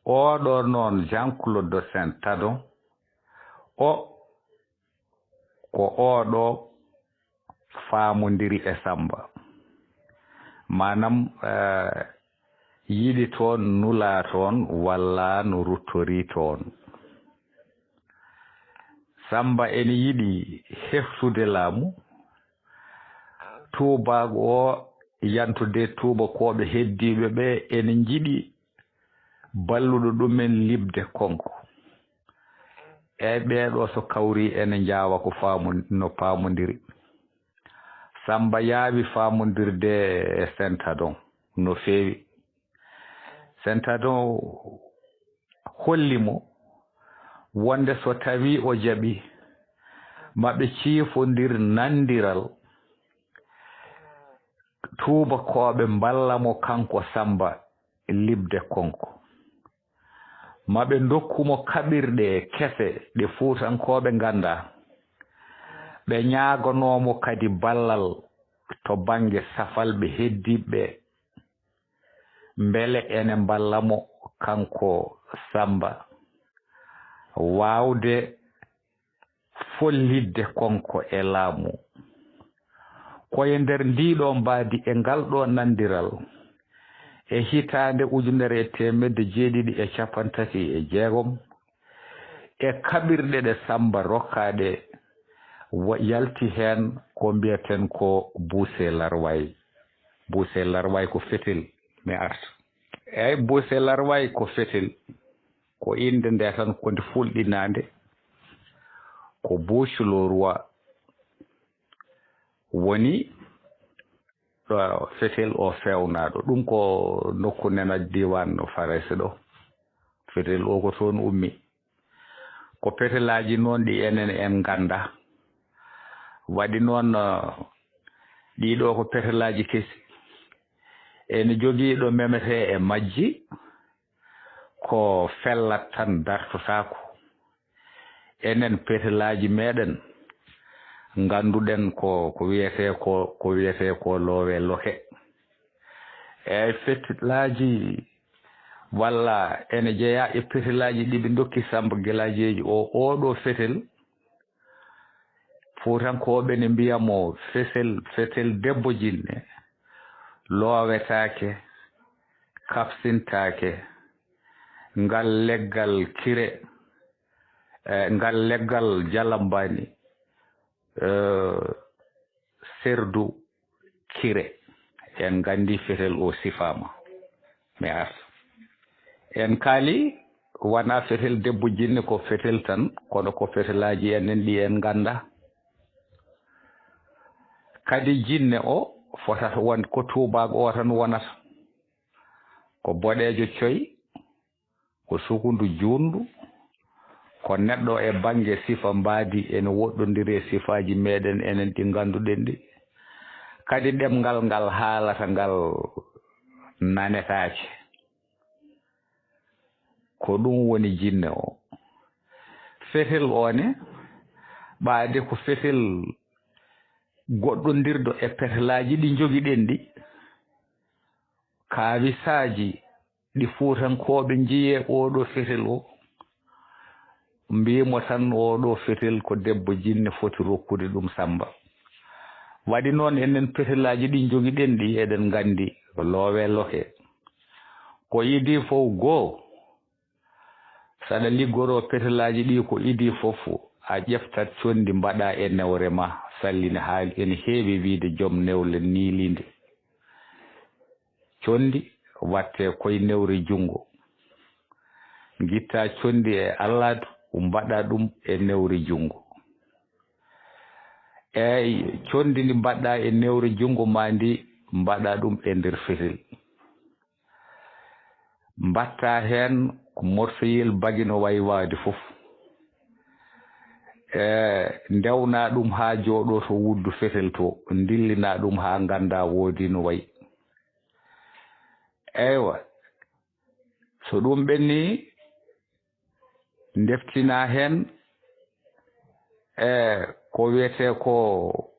Oɗo noon, Jean-Claude de Saint-Adon, o ko oɗo faamondiri e Sammba. Maanam, eh, yiɗi toon, nulaa toon, walla no ruttorii toon. Sammba ene yiɗi heftude laamu, tuubaagu o, yantude tuubakooɓe heddiiɓe ɓe ene njiɗi balluɗo ɗumen liɓde Konko. Eey, ɓeeɗo so kawri ene njaawa ko faamu-, no paamondiri. Sammba yaawi faamondirde e Saint-Adon no feewi. Saint-Adon holli mo wonde so tawii o jaɓi, ma ɓe ciifondir nanndiral, tuubakooɓe mballa mo kanko Sammba liɓde Konko. Ma ɓe ndokku mo kaɓirɗe kese ɗe Fuutankooɓe nganndaa. Ɓe ñaaganoo mo kadi ballal to bannge safalɓe heddiiɓe, mbele ene mballa mo kanko Sammba waawde follitde Konko e laamu. Ko e nder ndii ɗoo mbaadi e ngal ɗoo nanndiral, e hitaande ujunere e teemedde jeeɗiɗi e cappanɗe tati e jeegom, e kaɓirɗe ɗe Sammba rokkaa ɗe, wa-, yalti heen ko mbiyeten ko Buuse Larwaay. Buuse Larwaay ko fetel, mi arta. Eey, Buuse Larwaay ko fetel. Ko innde nde tan ko nde fulɗinaande, ko Bouche le Roi woni ɗo fetel o feewnaaɗo. Ɗum ko nokku nena diiwaan no Farayse ɗo. Fetel o ko toon ummi. Ko petelaaji noon ɗi enen en nganndaa. Waɗi noon, eh, ɗii ɗoo ko petelaaji kesi. Ene jogii ɗo memetee e majji, ko fellat tan dartotaako. Enen petelaaji meɗen, ngannduɗen ko, ko wiyetee ko, ko wiyetee ko loowe loke. Eeyi, fetelaaji walla ene jeyaa e petelaaji ɗi ɓe ndokki Samba Gelaajeeji o, ooɗo fetel, Fuutankooɓe ne mbiya mo fetel, fetel debbo jinne, loowetaake, kafsintaake, ngal leggal kire, eh, ngal leggal jalambani, eh, serdu kire. En nganndi fetel o sifaama. Mi arta. En kaali, wonaa fetel debbo jinne ko fetel tan, kono ko fetelaaji enen ɗi en ngannda. Kadi jinne o fotata won ko tuubaako o tan wonata. Ko boɗeejo coy, ko sukundu juutndu, ko neɗɗo e bannge sifa mbaadi ene woɗɗondiri e sifaaji meɗen enen ɗi ngannduɗen ɗi. Kadi ɗemngal ngal haalata ngal nanetaake. Ko ɗum woni jinne o. Fetel o ne, ɓaade ko fetel goɗɗondirɗo e petelaaji ɗi njogiɗen ɗi. Kaawisaaji ɗi Fuutankooɓe njiyee ooɗo fetel o, mbiimo tan ooɗo fetel ko debbo jinne foti rokkude ɗum Samba. Waɗi noon enen petelaaji ɗi njogiɗen ɗi eɗen nganndi ko loowe loke. Ko idii fof goo, saɗa liggoroo petelaaji ɗi ko idii fof, a ƴeftat conndi mbaɗa e newre ma, sallini haa ene heewi wiyde joom newle niilinde. Conndi watte koye newre junngo. Ngitta conndi e alladu, mbaɗa ɗum e newre junngo. Eeyi, conndi ndi mbaɗɗa e newre junngo ma ndi, mbaɗa ɗum e nder fetel. Mbatta heen ko morsoyel bagi no wayi waade fof. E, ndewna ɗum haa jooɗo to wuddu fetel to, ndillina ɗum haa ngannda woodi no wayi. Eywa, so ɗum ɓenni, ndeftina heen, e, ko wiyetee ko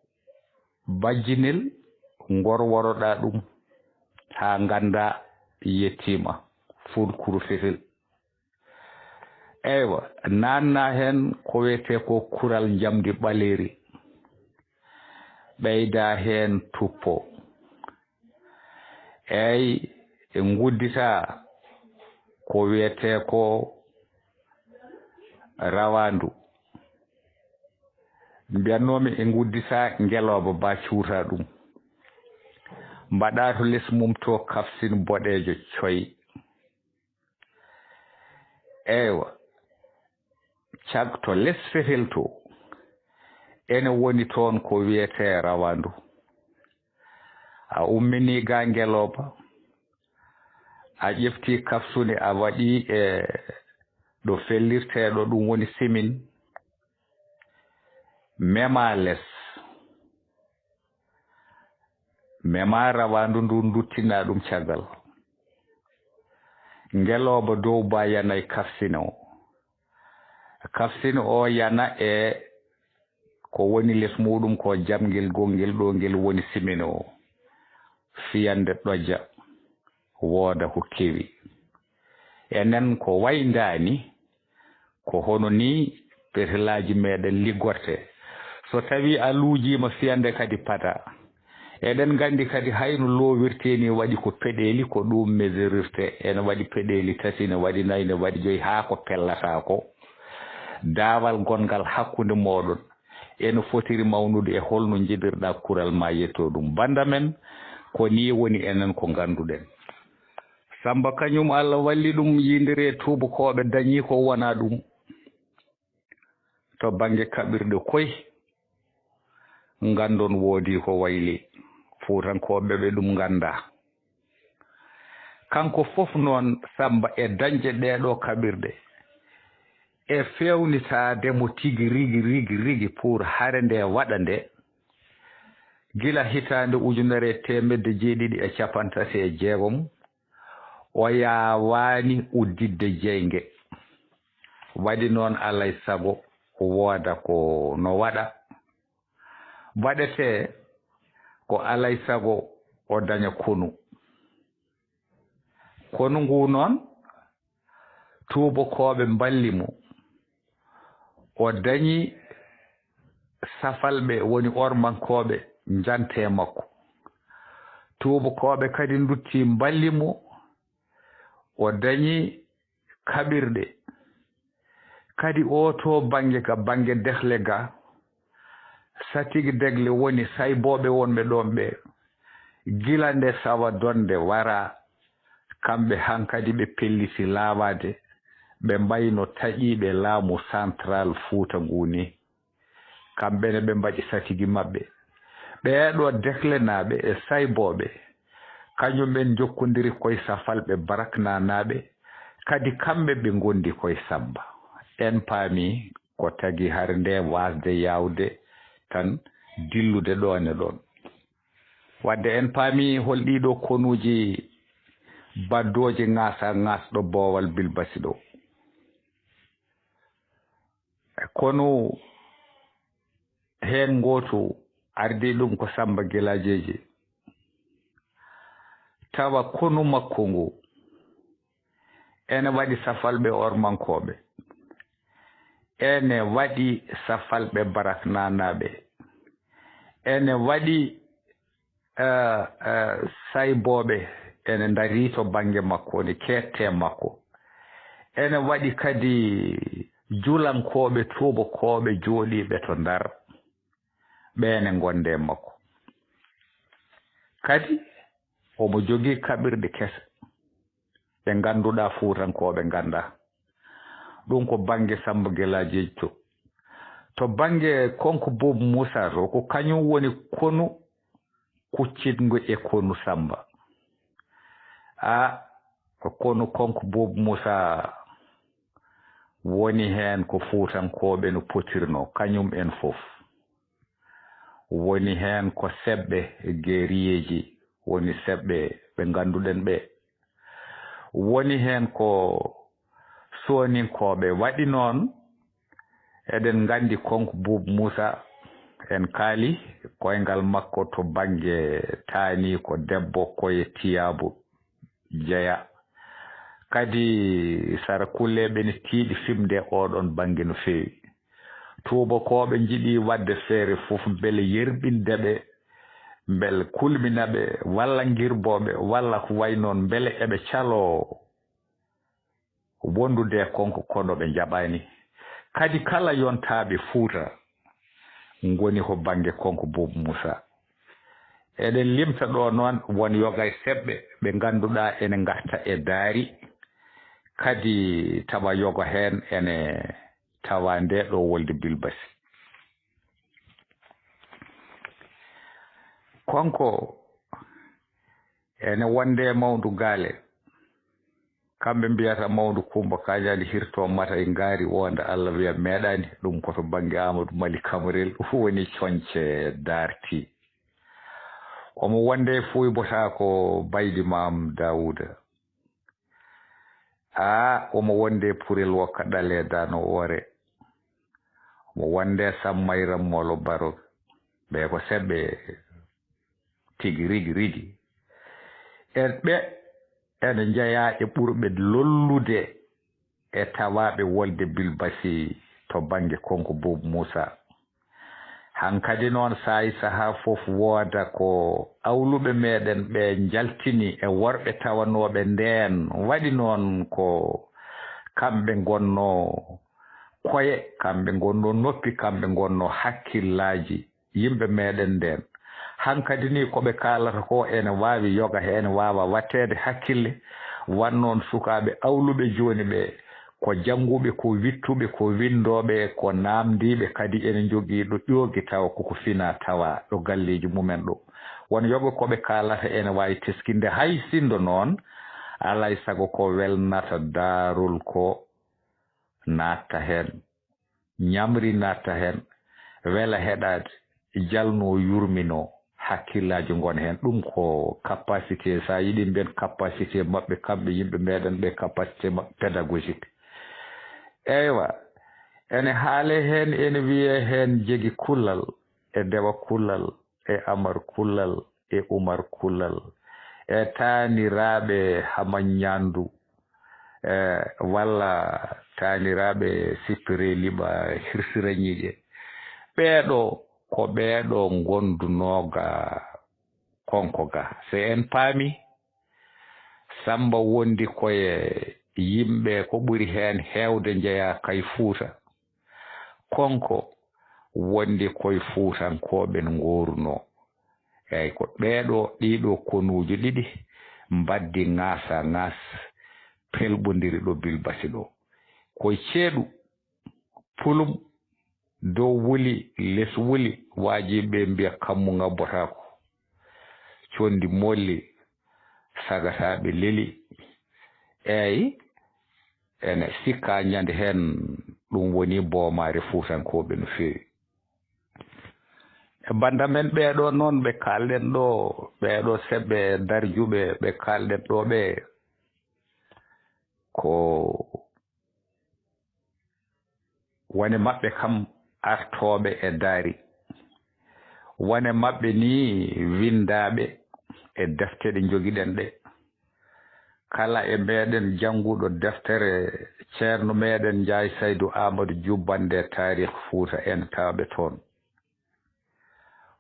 bajjinel, ngorworoɗa ɗum haa ngannda yettiima, fuɗkuru fetel. Eywa, naanna heen ko wiyetee ko kural njamndi ɓaleeri, ɓeyda heen tuppo. Eey, e nguddita ko wiyetee ko rawaandu. Mbiyatnoomi e nguddita ngelooba ba cuuta ɗum. Mbaɗa to les mum to kafsin boɗeejo coy. Eywa, cag to les fetel to, ene woni toon ko wiyetee rawaandu. A ummini ga ngelooba, a ƴefti kafsuni, a waɗi e ɗo fellirtee ɗo, ɗum woni simin, mema les. Mema rawaandu ndu, nduttina ɗum caggal. Ngelooba dow ba yana e kafsine o. Kafsine o yana e ko woni les muɗum ko jamngel gonngel ɗo ngel woni simine o. Fiyande ɗoja, wooda ko kewi. Enen ko wayndaani, ko hono ni petelaaji meɗen liggorte. So tawi a luujiima fiyande kadi pada. Eɗen nganndi kadi hayno loowirtee ni waɗi ko peɗeeli, ko ɗum mesurirte. Ene waɗi peɗeeli tati, ne waɗi nayi, ne waɗi joyi, haa ko pellata ko. Daawal gonngal hakkunde mooɗon ene fotiri mawnude e holno njiɗirɗa kural ma yetto ɗum. Bannda men, ko ni woni enen ko ngannduɗen. Samba kañum Allah walli ɗum yindire tuubakooɓe dañi ko wona ɗum. To bannge kaɓirɗe koy, nganndon woodi ko wayli. Fuutankooɓe ɓe ɗum ngannda. Kanko fof noon Samba e dañde ɗeeɗo kaɓirɗe, e feewnitaade mo tigi rigi, rigi, rigi pour hare nde waɗa nde, Gila hitaande ujunere e teemedde jeeɗiɗi e cappanɗe tati e jeegom, o yaawaani udditde jeynge. Waɗi noon, alaa e sago wooda ko no waɗa. Waɗetee ko alaa e sago o daña konu. Konu nguu noon, tuubakooɓe mballi mo. O dañi safalɓe, woni ormankooɓe, njante e makko. Tuubakooɓe kadi nduttii mballi mo. O dañi kaɓirɗe. Kadi oo too bannge, ka bannge dekle ga, satigi degle woni saybooɓe wonɓe ɗoon ɓee. Gila nde sawa donde wara, kamɓe hankadi ɓe pelliti laawaade, ɓe mbayno taƴiiɓe laamu central Fuuta nguu nii. Kamɓe ne ɓe mbaɗi satigi maɓɓe. Ɓeeɗoo deklenaaɓe e saybooɓe, kañum en njokkondiri koye safalɓe baraknanaaɓe, kadi kamɓe ɓe ngondi koye Sammba. En paami ko tagi hare nde waasde yaawde tan dillude ɗoon e ɗoon. Wadde en paami hol ɗiɗo konuuji baddooji ŋaasa ŋaasɗo boowal Bilbasi ɗo. Konu heen ngootu ardii ɗum ko Sammba Gelaajeeji. Tawa konu makko ngu ene waɗi safalɓe ormankooɓe, ene waɗi safalɓe baraknanaaɓe, ene waɗi eh, eh, saybooɓe ene ndarii to bannge makko, ne keedte makko. Ene waɗi kadi julankooɓe, tuubakooɓe jooɗiiɓe to Ndar, ɓe ne ngonde makko. Kadi omo jogii kaɓirɗe kese. Ɓe ngannduɗaa Fuutankooɓe nganndaa. Ɗum ko bannge Sammba Gelaajeeji to. To bannge Konko Buubu Muusaa to, ko kañum woni konu kuccitngu e konu Sammba. A, ko konu Konko Buubu Muusaa woni heen ko Fuutankooɓe no potirnoo, kañum en fof. Woni heen ko seɓɓe, guerrier ji, woni seɓɓe ɓe ngannduɗen ɓe. Woni heen ko Sooninkooɓe. Waɗi noon, eɗen nganndi Konko Buubu Muusaa, en kaali koyngal makko to bannge taani ko debbo koye Tiyaabu jeyaa. Kadi sarakulleeɓe ne tiiɗi fimde oɗon bannge no feewi. Tuubakooɓe njiɗi waɗde feere fof mbele yerɓinde ɓe, mbele kulmina ɓe, walla ngirbo ɓe, walla ko wayi noon, mbele eɓe caloo wondude e Konko kono ɓe njaɓaani. Kadi kala yontaaɓe Fuuta ngoni ko bannge Konko Buubu Muusaa. Eɗen limta ɗo noon won yoga e seɓɓe ɓe ngannduɗaa ene ngarta e daari, kadi tawa yoga heen ene tawa nde ɗo wolde Bilbasi. Konko ene wonde e Mawndu Gaale. Kamɓe mbiyata Mawndu Kummba Kañaani hirto mata e ngaari wonde Allah wiya meeɗaani, ɗum ko to bannge Aamadu Mali Kamarel woni coñce daarti. Omo wonde e Fuuy Bota ko Baydi Maam Daawuda. A, omo wonde e Purel Wokka Ɗale Dano Oore. Omo wonde e Sammayra Moolo Baro. Ɓe ko seɓɓe tigi rigi rigi. En ɓe ene njeyaa e ɓurɓe lollude e tawaaɓe wolde Bilbasi to bannge Konko Buubu Muusaa. Hankadi noon, saay sahaa fof wooda ko awluɓe meeɗen ɓe njaltini e worɓe tawanooɓe ndeen. Waɗi noon ko kamɓe ngonnoo koye, kamɓe ngonnoo noppi, kamɓe ngonnoo hakkillaaji yimɓe meeɗen ndeen. Hankadi ni ko ɓe kaalata ko ene waawi yoga, ene waawa waɗteede hakkille. Wan noon sukaaɓe awluɓe jooni ɓe, ko jannguɓe, ko wiɗtuɓe, ko winndooɓe, ko naamndiiɓe, kadi ene njogii ɗo ƴoogi tawa koko finaa tawaa ɗo galleeji mumen ɗo. Won yoga ko ɓe kaalata ene waawi teskinde, hay sinndo noon alaa e sago ko welnata daarol ko naatta heen, ñamri naatta heen, wela heɗaade, jalnoo yurminoo. hakkillaaji ngon heen. Ɗum ko capacité, so a yiɗi mbiyen capacité maɓɓe, kamɓe yimɓe meɗen ɓe, capacité maɓɓe pédagogique. Eywa, ene haale heen, ene wiyee heen Jegi Kullal, e Dewa Kullal, e Amar Kullal, e Umar Kullal, e taaniraaɓe Hama Ñaandu, e walla taaniraaɓe Sippiree Liɓa, Hirsira Ñiiƴe. Ɓeeɗo ko ɓeeɗo ngondunoo ga Konko ga. So en paami, Samba wondi ko e yimɓe ko ɓuri heen heewde njeyaa kay Fuuta. Konko wondi ko e Fuutankooɓe no ngoorunoo. Eey, ko ɓeeɗo, ɗiiɗo konuujo ɗiɗi mbaddi ŋaasa ŋaas, pelɓondiri ɗo Bilbasi ɗo. Ko e ceeɗu, pulum, dow wuli, les wuli, waajiiɓe mbiya kammu ngabbotaako. Conndi molli, sagataaɓe leli. Eey, ene sikkaa ñande heen ɗum woni boomaare Fuutankooɓe no feewi. E bannda men ɓeeɗo noon ɓe kaalɗen ɗo, ɓeeɗo seɓɓe darjuɓe ɓe kaalɗen ɗo ɓe, ko wone maɓɓe kam artooɓe e daari. Wone maɓɓe ni winndaaɓe e defte ɗe njogiɗen ɗe. Kala e meɗen jannguɗo deftere Ceerno meɗen Njaay Saydu Aamadu Jubbannde Taarih Fuuta en tawɓe toon.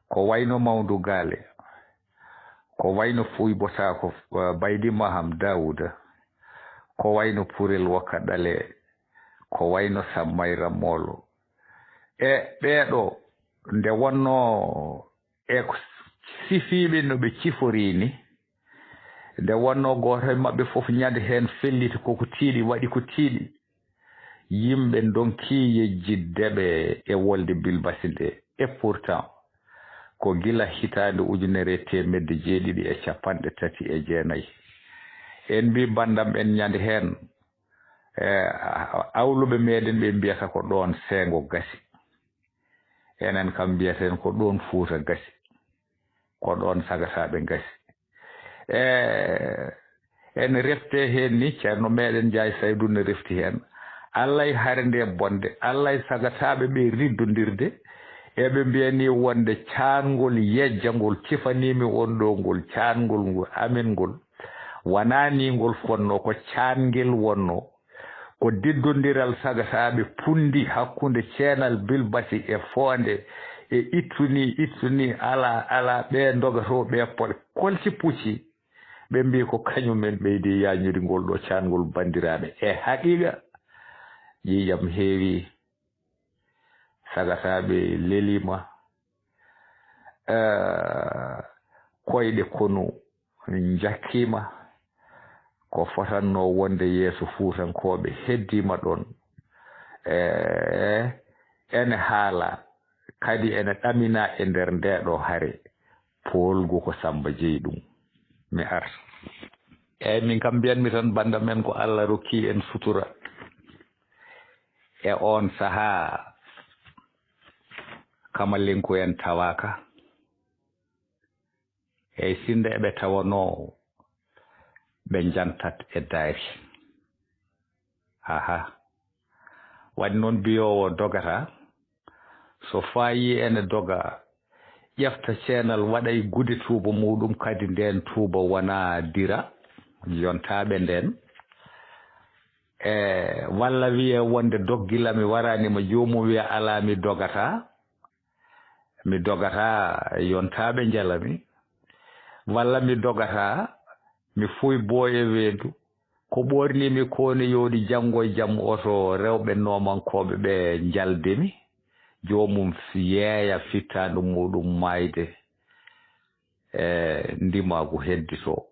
Ko wayno Mawndu Gaale, ko wayno Fuuy Botaako, eh, Baydi Maham Daawuda, ko wayno Purel Wokka Ɗale, ko wayno Sammayra Moolo. E ɓeeɗo, nde wonnoo e ko sifiiɓe no ɓe ciforii ni, nde wonnoo gooto e maɓɓe fof ñande heen felliti ko ko tiiɗi, waɗi ko tiiɗi. Yimɓe ndonkii yejjitde ɓe e wolde Bilbasi nde. Et pourtant, ko gila hitaande ujunere e teemedde jeeɗiɗi e cappanɗe tati e jeenayi. En mbii banndam en ñande heen, e, awluɓe meɗen ɓe mbiyata ko ɗoon seengo gasi. Enen kam mbiyaten ko ɗoon Fuuta gasi. Ko ɗoon sagataaɓe ngasi. E, en refte heen ni, Ceerno meɗen Njaay Saydu ne refti heen. Allay hare nde bonde, allay sagataaɓe ɓe riddondirde, eɓe mbiyani wonde caangol yejjangol cifaniimi on ɗo ngol, caangol ngol amen ngol, wonaa ni ngol fonnoo, ko caangel wonnoo. Ko diddondiral sagataaɓe punndi hakkunde ceenal Bilbasi e Foonde e ittu ni, ittu ni, alaa, alaa, ɓe ndogatoo, ɓe pol-, kolti pucci. Ɓe mbii ko kañum en ɓeydi yaañude ngol ɗo caangol banndiraaɓe. E haqiiqa, ƴiiƴam heewi, sagataaɓe leliima, eh, koyɗe konu njakkiima, ko fotannoo wonde yeeso Fuutankooɓe heddiima ɗoon. Eh, ene haala, kadi ene ɗamina e nder ndeeɗo hare, poolgu ko Sammba jeyi ɗum. Mi arta. Eey, min kam mbiyanmi tan, bannda men ko Allah rokki en sutura. E oon sahaa, Kamalenko en tawaaka. Eey, sinno eɓe tawanoo, ɓe njantat e daari. Aha. Waɗi noon biyoowo dogata, so faayii ene doga, ƴefta ceenal, waɗa e gude tuuba muuɗum, kadi ndeen tuuba wonaa dira, yontaaɓe ndeen. E walla wiyee wonde doggila mi waraani ma, joomum wiya alaa mi dogataa, mi dogataa, yontaaɓe njala mi, walla mi dogataa, mi fuuy booye weendu, ko ɓoornii mi ko ne yooɗi, janngo e jam oto rewɓe noomankooɓe ɓe njalde mi, joomum yeeya fittaandu muuɗum maayde, e ndimaagu hedditoo.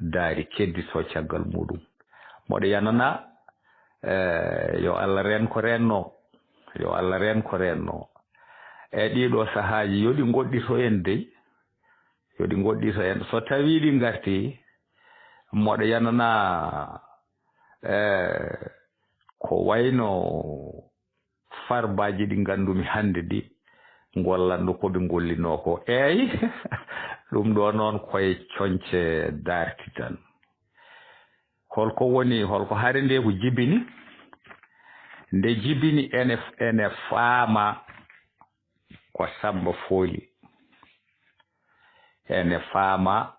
Daari kedditoo caggal muuɗum. Mboɗo yanana, eh, yo Allah reen ko reennoo, yo Allah reen ko reennoo. E ɗiiɗoo sahaaji, yo ɗi ngoɗɗito en dey, yo ɗi ngoɗɗito en. So tawii ɗi ngartii, mboɗo yanana, eh, ko wayno farbaaji ɗi nganndumi hannde ɗi, ngollanɗo ko ɓe ngollinoo ko. Eey, ɗum ɗo noon koye coñce darti tan. Holko woni, holko hare nde ko jibini? Nde jibini ene, ene faama ko Samba fooli. Ene faama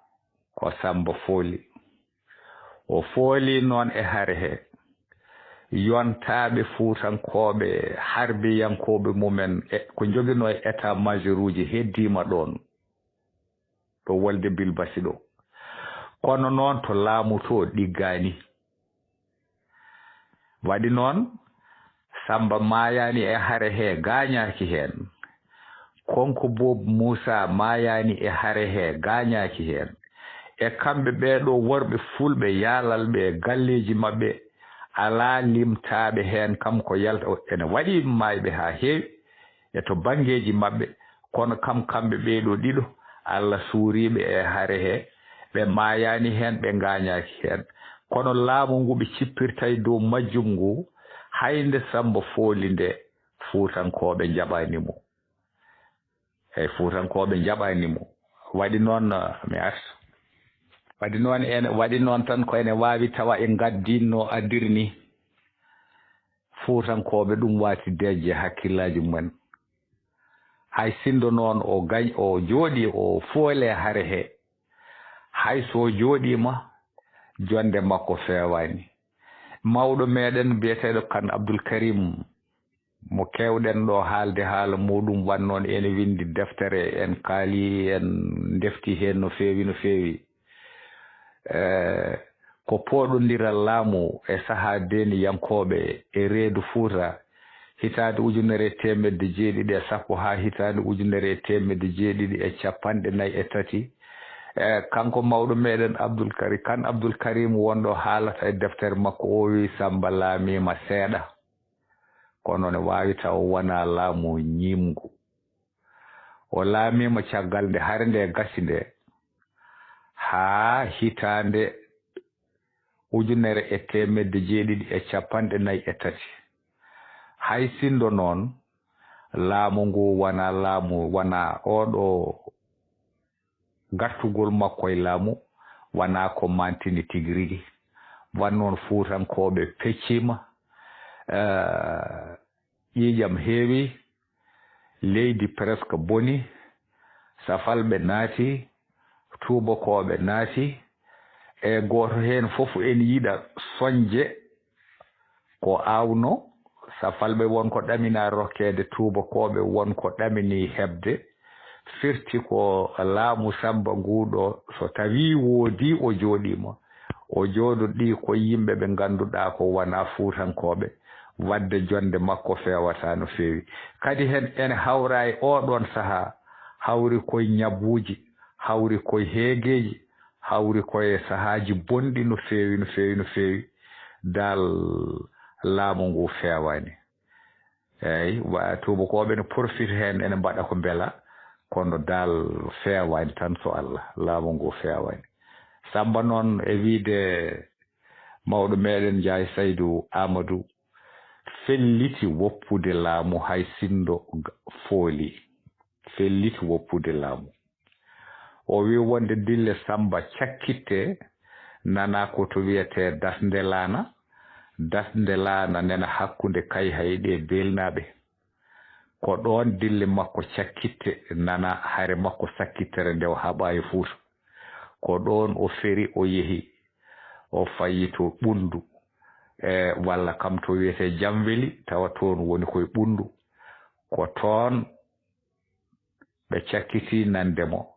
ko Samba fooli. O fooli noon e hare he. Yontaaɓe Fuutankooɓe, harbiyankooɓe mumen, e ko njoginoo e état-major uji heddiima ɗoon, ɗo Walde Bilbasi ɗo. Kono noon to laamu to ɗiggaani. Waɗi noon, Samba maayaani e hare he, gaañaaki heen. Konko Boob Muusa maayaani e hare he, gaañaaki heen. E kamɓe ɓee ɗo worɓe fulɓe yaalalɓe e galleeji maɓɓe, alaa limtaaɓe heen, kam ko yalta, ene waɗi maayɓe haa heewi. E to banngeeji maɓɓe, kono kam kamɓe ɓee ɗo ɗiɗo, Allah suuriiɓe e hare he, ɓe maayaani heen, ɓe ngaañaaki heen. Kono laamu ngu ɓe cippirta e dow majjum ngu, hay nde Samba fooli nde, Fuutankooɓe njaɓaani mo. Eey, Fuutankooɓe njaɓaani mo. Waɗi noon, eh, mi arta. Waɗi noon en, waɗi noon tan ko ene waawi tawa en ngaddiinno addirni. Fuutankooɓe ɗum waati deeƴde hakkillaaji mumen. Hay sinndo noon o gañ, o jooɗii, o foole hare he. Hay so jooɗiima, jonde makko feewaani. Mawɗo meɗen biyeteeɗo Kan Abdul Karim, mo keewɗen ɗo haalde haala muɗum, wan noon ene winndi deftere, en kaali, en ndefti heen no feewi, no feewi. Eh, ko pooɗondiral laamu e sahaa deeniyankooɓe e reedu Fuuta, hitaande ujunere e teemedde jeeɗiɗi e sappo haa hitaande ujunere e teemedde jeeɗiɗi e capanɗe nayi e tati. Eh, kanko mawɗo meɗen Abdul Kari-, Kan Abdul Karim wonɗo haalata e deftere makko, o wi Samba laamiima seeɗa, kono ne waawi taw wonaa laamu ñiimngu. O laamiima caggal nde hare nde gasi nde, haa hitaande ujunere e teemedde jeeɗiɗi e capanɗe nayi e tati. Hay sinndo noon, laamu ngu wonaa laamu, wonaa oɗo gartugol makko e laamu, wonaa ko mantini tigi rigi. Wan noon Fuutankooɓe pecciima, eh, ƴiiƴam heewi, leydi presque boni, safalɓe naati, tuubakooɓe naati, e gooto heen fof ene yiɗa soñde ko aawno, safalɓe won ko ɗamina rokkeede tuubakooɓe, won ko ɗamini heɓde, firti ko laamu Samba nguɗo, so tawii woodii o jooɗiima, o jooɗodii ko yimɓe ɓe ngannduɗaa ko wonaa Fuutankooɓe, waɗde jonnde makko feewata no feewi. Kadi heen ene hawra e oo ɗoon sahaa, hawri koye ñabuuji, hawri koye heegeeji, hawri koye sahaaji bonɗi no feewi, no feewi, no feewi. Dal laamu ngu feewaani. Eey, wa-, tuubakooɓe ne profite heen, ene mbaɗa ko mbela, kono dal feewaani tan so Allah, laamu ngu feewaani. Samba noon, e wiyde mawɗo meɗen Njaay Saydu Aamadu, felliti woppude laamu hay sinndo ga-, fooli. Felliti woppude laamu. O wi wonde dille Samba cakkitte nana ko to wiyetee Dasnde Laana. Dasnde Laana nena hakkunde Kayhayɗi e Beelnaaɓe. Ko ɗoon dille makko cakkitte nana hare makko sakkittere nde o haɓa e Fuuta. Ko ɗoon o feri, o yehi, o fayi to Ɓunndu, e walla kam to wiyetee Jamweli, tawa toon woni koye Ɓunndu. Ko toon ɓe cakkitii nande mo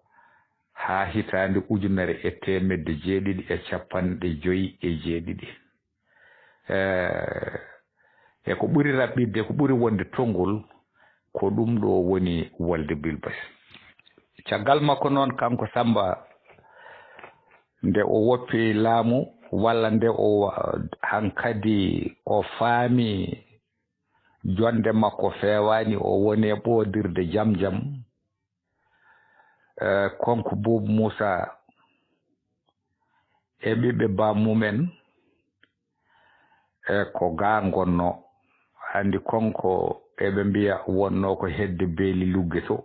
haa hitaande ujunere e teemedde jeeɗiɗi e capanɗe joyi e jeeɗiɗi. Eh, e ko ɓuri raɓɓiɗde, ko ɓuri wonde tonngol, ko ɗum ɗo woni wolde Bilbas. Caggal makko noon, kanko Samba, nde o woppi laamu, walla nde o wa-, hankadi o faami jonde makko feewaani, o woni e ɓoodirde jam jam. Eh, konko Buubu Muusa e ɓiɓɓe baamumen, e ko gaa ngonno. Anndi konko eɓe mbiya wonnoo ko hedde beeli lugge to,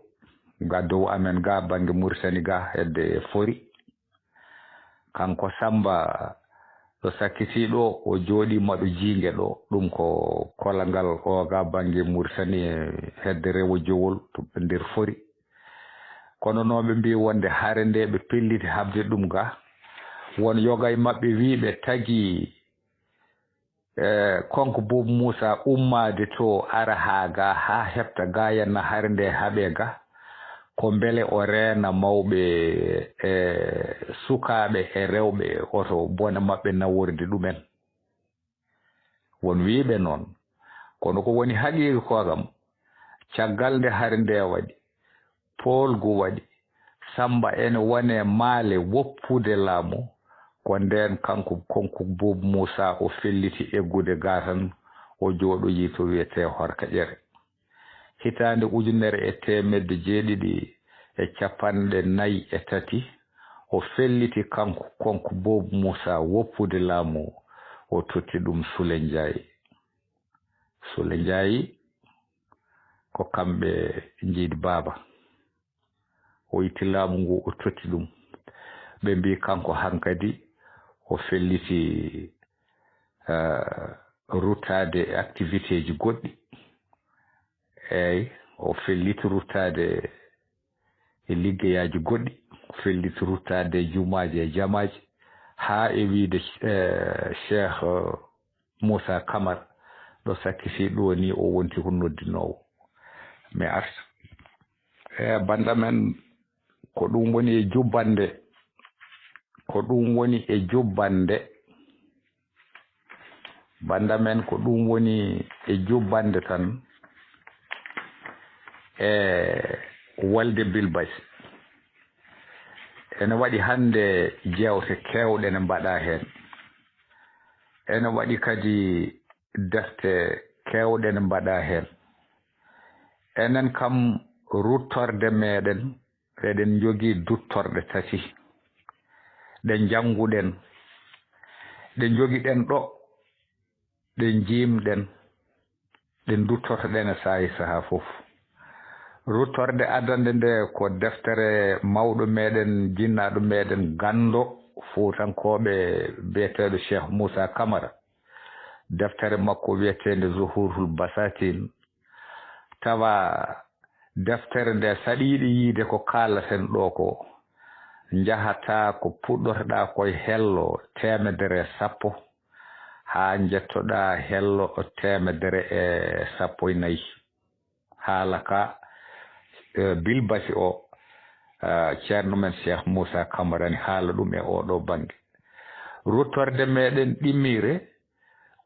ga dow amen ga bannge Muritani ga hedde Fori. Kanko Samba ɗo sakkiti ɗo, o jooɗi maɗo jiinge ɗo, ɗum ko kolangal o ga bannge Muritani hedde rewo jowol to nder Fori. Kono no ɓe mbi wonde hare nde ɓe pelliti haɓde ɗum ga, won yoga e maɓɓe wi ɓe tagi, eh, Konko Bob Moussa ummaade to ara haa ga, haa heɓta ga, yanna hare nde haɓe ga, ko mbele o reena mawɓe, eh, sukaaɓe e rewɓe oto bone maɓɓe naworde ɗumen. Won wiiɓe noon. Kono ko woni haqiiqa ko kam, caggal nde hare nde waɗi, poolgu waɗi, Samba ene wone maale woppude laamu, ko ndeen kanko Konko Bob Moussa o felliti eggude ga tan, o jooɗoyii to wiyetee Horka Ƴere. Hitaande ujunere e teemedde jeeɗiɗi e capanɗe nayi e tati, o felliti kanko Konko Bob Moussa woppude laamu, o totti ɗum Sule Njaay. Sule Njaay ko kamɓe njiidi baaba. O itti laamu ngu, o totti ɗum. Ɓe mbi kanko hankadi o felliti, eh, ruttaade e activité ji goɗɗi. Eey, o felliti ruttaade e liggeyaaji goɗɗi, o felliti ruttaade e jumaaji e jamaaji, haa e wiyde, eh, Cheikh, eh, Moussa Camara, ɗo sakkiti ɗo ni o wonti ko noddinoowo. Mi arta. E bannda men, ko ɗum woni e jubbannde, ko ɗum woni e jubbannde. Bannda men, ko ɗum woni e jubbannde tan e wolde Bilbasi. Ene waɗi hannde jeewte keewɗe ne mbaɗa heen. Ene waɗi kadi defte keewɗe ne mbaɗa heen. Enen kam, ruttorde meɗen, eɗen njogii duttorɗe tati. Ɗe njannguɗen, ɗe njogiɗen ɗo, ɗe njiimɗen, ɗe duttortoɗen e sahaa e sahaa fof. Ruttorde adannde nde ko deftere mawɗo meɗen, jinnaaɗo meɗen, ganndo Fuutankooɓe, biyeteeɗo Cheikh Moussa Camara. Deftere makko wiyeteende Zuhurul Basatin. Tawa deftere nde saɗiiɗo yiide ko kaalaten ɗo ko, njahata ko puɗɗotoɗa koye hello teemedere e sappo, haa njettoɗa hello teemedere e sappo e nayi. Haala ka, eh, Bilbasi o, eh, ceerno men Cheikh Moussa Camara ne haala ɗum e oɗo bannge. Ruttorde meɗen ɗimmire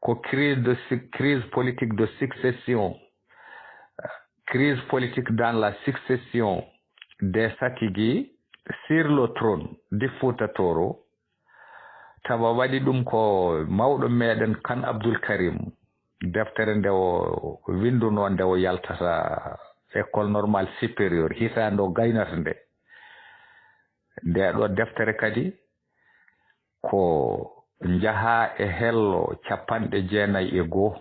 ko crise de su-, crise politique de succession, crise politique dans la succession des Satigi sur le trône du Fouta Tooro. Tawa waɗi ɗum ko mawɗo meɗen Kan Abdul Karim, deftere nde o winndunoo nde o yaltata École Normale Supérieure, hitaande o gaynata nde. Nde ɗo deftere kadi ko njaha e hello capanɗe jeenayi e goo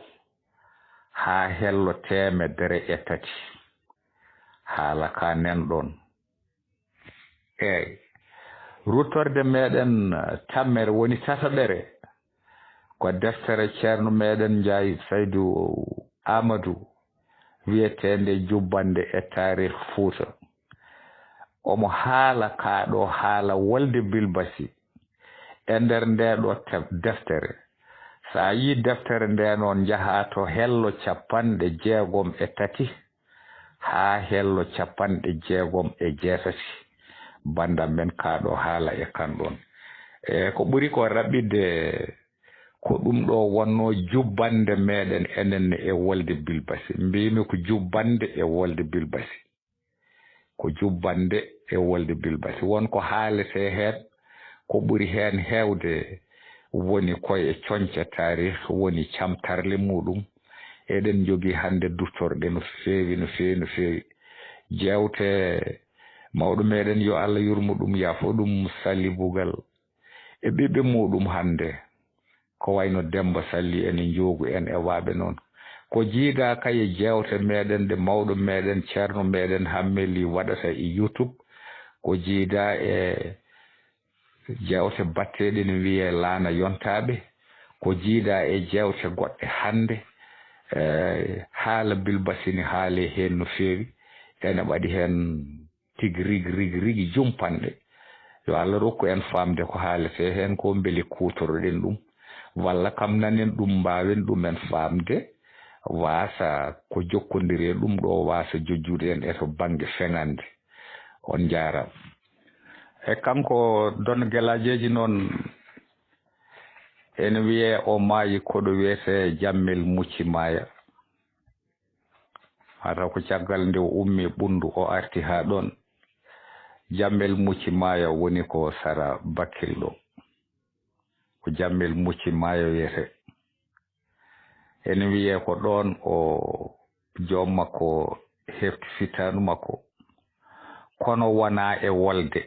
haa hello teemedere e tati. Haala ka nen ɗon. Eey, ruttorde meɗen tammere woni tataɓere ko deftere ceerno meɗen Njaay Saydu Aamadu wiyeteende Jubbannde e Taarih Fuuta. Omo haala kaa ɗo haala wolde Bilbasi e nder ndee ɗo te-, deftere. So a yii deftere ndee noon, njahaa to hello capanɗe jeegom e tati haa hello capanɗe jeegom e jeetati. Banndam men kaa ɗo haala e kan ɗoon. E ko ɓuri ko raɓɓiɗde, ko ɗum ɗo wonnoo jubbannde meɗen enen e wolde Bilbasi. Mbiymi ko jubbannde e wolde Bilbasi. Ko jubbannde e wolde Bilbasi. Won ko haaletee heen, ko ɓuri heen heewde woni koye coñce taarih, woni camtarle muɗum. Eɗen njogii hannde duttorɗe no feewi, no feewi, no feewi. Jeewte mawɗo meɗen, yo Allah yurmo ɗum, yaafo ɗum, Sali Bugal e ɓiɓɓe muɗum hannde, ko wayno Demmba Salli en e Njoogu en e waaɓe noon. Ko jiidaa kay e jeewte meeɗen ɗe mawɗo meeɗen, ceerno meeɗen Hammeli waɗata e YouTube, ko jiidaa e jeewte batteeɗe ne wiyee Laana Yontaaɓe, ko jiidaa e jeewte goɗɗe hannde, eh, haala Bilbasi ne haalee heen no feewi, ene waɗi heen tigi rigi, rigi, rigi jumpanɗe. Yo Allah rokku en faamde ko haaletee heen ko, mbele kuutoroɗen ɗum, walla kam nanen ɗum, mbaawen ɗum en faamde, waasa ko jokkondiri e ɗum ɗo, waasa jojjude en e to bannge feŋande. On njaaraama. E kanko Don Gelaajeeji noon, ene wiyee o maayi ko ɗo wiyetee Jammel Mucci Maaya. Mataw ko caggal nde o ummi Ɓunndu, o arti haa ɗoon. Jammel Mucci Maaya woni ko sara Bakkil ɗo. Ko Jammel Mucci Maaya wiyetee. Ene wiyee ko ɗoon o joom makko hefti fittaandu makko. Kono wonaa e wolde.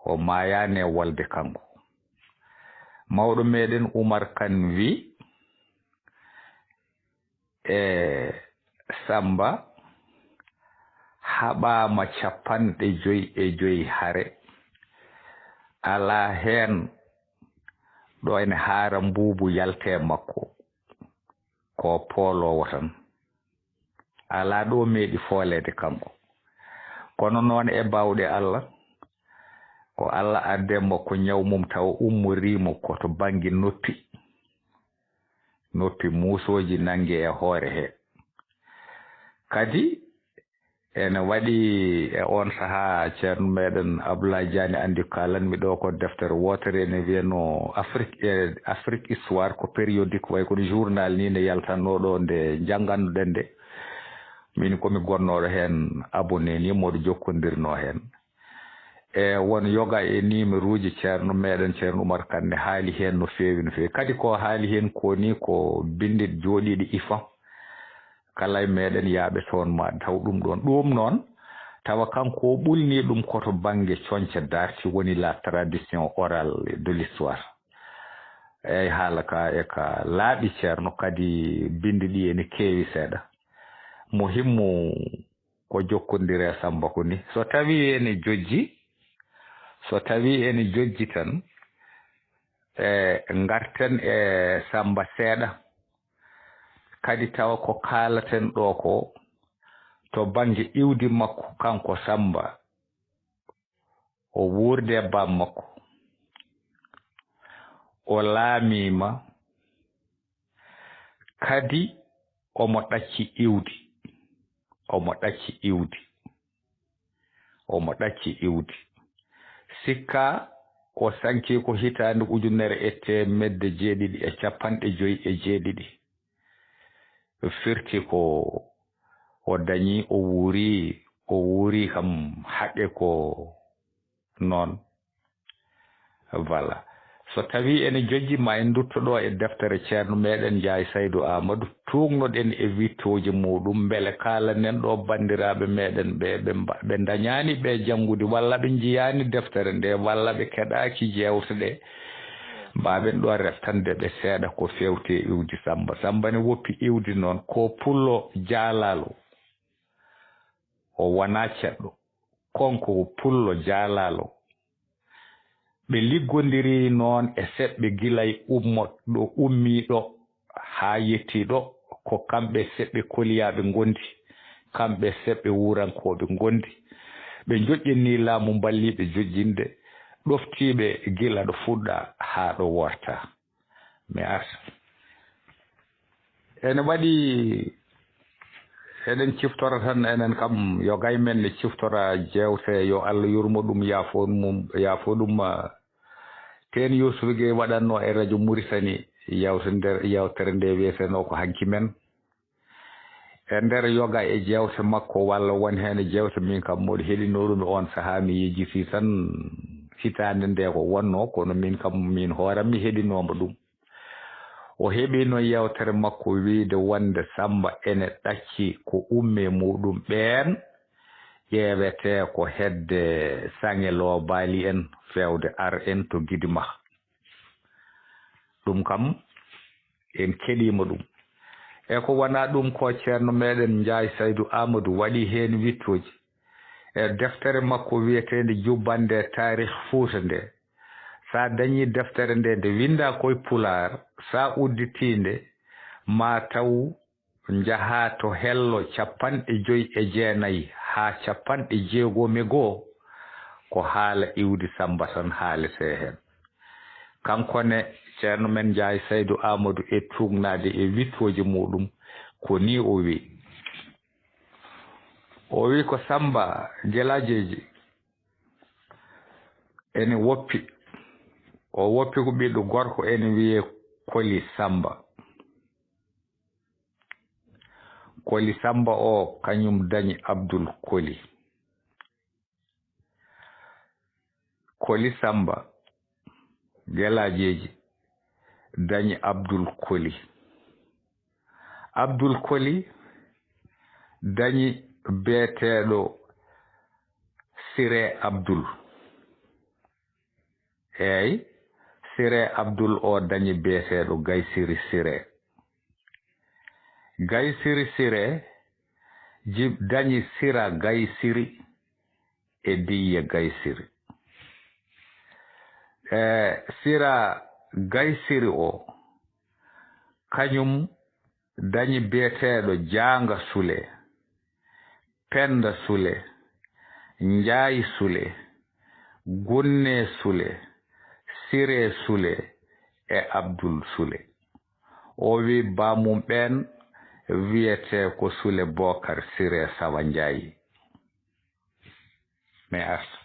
O maayaani e wolde kanko. Mawɗo meeɗen Umar Kan wi, e Samba haɓaama capanɗe joy e joy hare. Alaa heen ɗo ene haara mbuubu yaltee makko. Ko pooloowo tan. Alaa ɗo meeɗi fooleede kanko. Kono noon e baawɗe Allah, ko Allah addee mo ko ñaw mum tawa ummorii mo ko to bannge noppi. Noppi muusooji nanngi e hoore he. Kadi ene waɗi e oon sahaa ceerno meeɗen Abdoulaye Diagne anndi ko kaalanmi ɗo ko deftere wootere ene wiyanoo Afrique, e Afrique Histoire ko périodique way kono journal ni nde yaltannoo ɗo nde njanngannoɗen nde. Min ko mi gonnooɗo heen abonné ni mboɗo jokkondirnoo heen. E won yoga e numéro uji ceerno meeɗen ceerno Umar Kan ne haali heen no feewi no feewi. Kadi ko haali heen ko ni ko binndi jooɗiiɗi ifan. Kala e meeɗen yaaɓe toon ma taw ɗum ɗoon. Ɗum noon tawa kanko o ɓulni ɗum ko to bannge coñce darti woni la tradition orale de l'histoire. Eyi haala ka e ka laaɓi ceerno kadi binndi ɗi ene keewi seeɗa. Muhimmu ko jokkondire Samba ko ni. So tawii ene jojji, so tawii ene jojji tan, e ngarten e Samba seeɗa. Kadi tawa ko kaalaten ɗo ko to bannge iwdi makko kanko Samba. O wuurdi e baam makko. O laamiima. Kadi omo ɗacci iwdi. Omo ɗacci iwdi. Omo ɗacci iwdi. Sikka o sankii ko hitaande ujunere e teemedde jeeɗiɗi e capanɗe joy e jeeɗiɗi. Firti ko o dañi, o wuuri, o wuuri kam haqqe ko noon. Voilà. So tawii ene jojji, ma en ndutto ɗo e deftere ceerno meeɗen Njaay Saydu Aamadu, tuugnoɗen e wittooji muuɗum, mbele kaalanen ɗo banndiraaɓe meeɗen ɓe, ɓe mba-, ɓe ndañaani ɓe janngude, walla ɓe njiyaani deftere nde, walla ɓe keɗaaki jeewte ɗe, mbaawen ɗo reftande ɓe seeɗa ko feewti e iwdi Samba. Samba ne woppi iwdi noon, ko pullo jaalaalo. O wonaa ceɗɗo. Kanko ko pullo jaalaalo. Ɓe liggondiri noon e seɓɓe gila e ummo-, ɗo ummii ɗo haa yettii ɗo, ko kamɓe seɓɓe koliyaaɓe ngondi, kamɓe seɓɓe wuurankooɓe ngondi. Ɓe njoƴƴinii laamu mballiiɓe joƴƴinde, ɗoftiiɓe gila ɗo fuɗɗa haa ɗo worta. Mi arta. Ene waɗi, eɗen ciftora tan, enen kam, yo gay men ne ciftora jeewte, yo Allah yurmo ɗum, yaafo mum, yaafo ɗum, ah, teen Yuusuf Gey waɗatno e rajo Muritani, yawte nder, yawtere nde wiyetenoo ko Hanki Men. E nder yoga e jeewte makko, walla won heen e jeewte, min kam, mboɗo heɗinoo ɗum e oon sahaa, mi yejjitii tan hitaande nde ko wonnoo, kono min kam, min hooram, mi heɗinooma ɗum. O heɓino yewtere makko wiyde wonde Samba ene ɗacci ko umme muuɗum ɓeen ƴeewetee ko hedde Saŋe Loobaali en feewde ar en to Gidima. Ɗum kam, en keɗiima ɗum. E ko wonaa ɗum ko Ceerno meɗen Njaay Saydu Aamadu waɗi heen wiɗtooji. E deftere makko wiyeteende Jubbannde Taarih Fuuta nde, so a dañii deftere nde, nde winndaa ko e Pulaar, so a udditii nde, maa taw njahaa to hello capanɗe joy e jeenayi haa capanɗe jeegomi e goo, ko haala iwdi Sammba tan haaletee heen. Kanko ne, Ceerno men Njaay Saydu Aamadu, e tuugnaade e wiɗtooji muuɗum, ko nii o wiyi. O wiyi ko Sammba Gelaajeeji ene woppi. O woppi ko ɓiɗɗo gorko ene wiyee Koli Sammba. Koli Sammba o, kañum dañi Abdul Koli. Koli Sammba Gelaajeeji dañi Abdul Koli. Abdul Koli dañi beeteeɗo Siree Abdul. Eey, Siree Abdul o dañi beeteeɗo Gaysiri Siree. Gaysiri Siree jib-, dañi Sira Gaysiri e Diyya Gaysiri. E Sira Gaysiri o, kañum dañi biyeteeɗo Jaanga Sule, Pennda Sule, Njaay Sule, Gunnee Sule, Siree Sule e Abdul Sule. O wi baamum ɓeen wiyetee ko Sule Bookar Siree Sawa Njaay. Mi arta.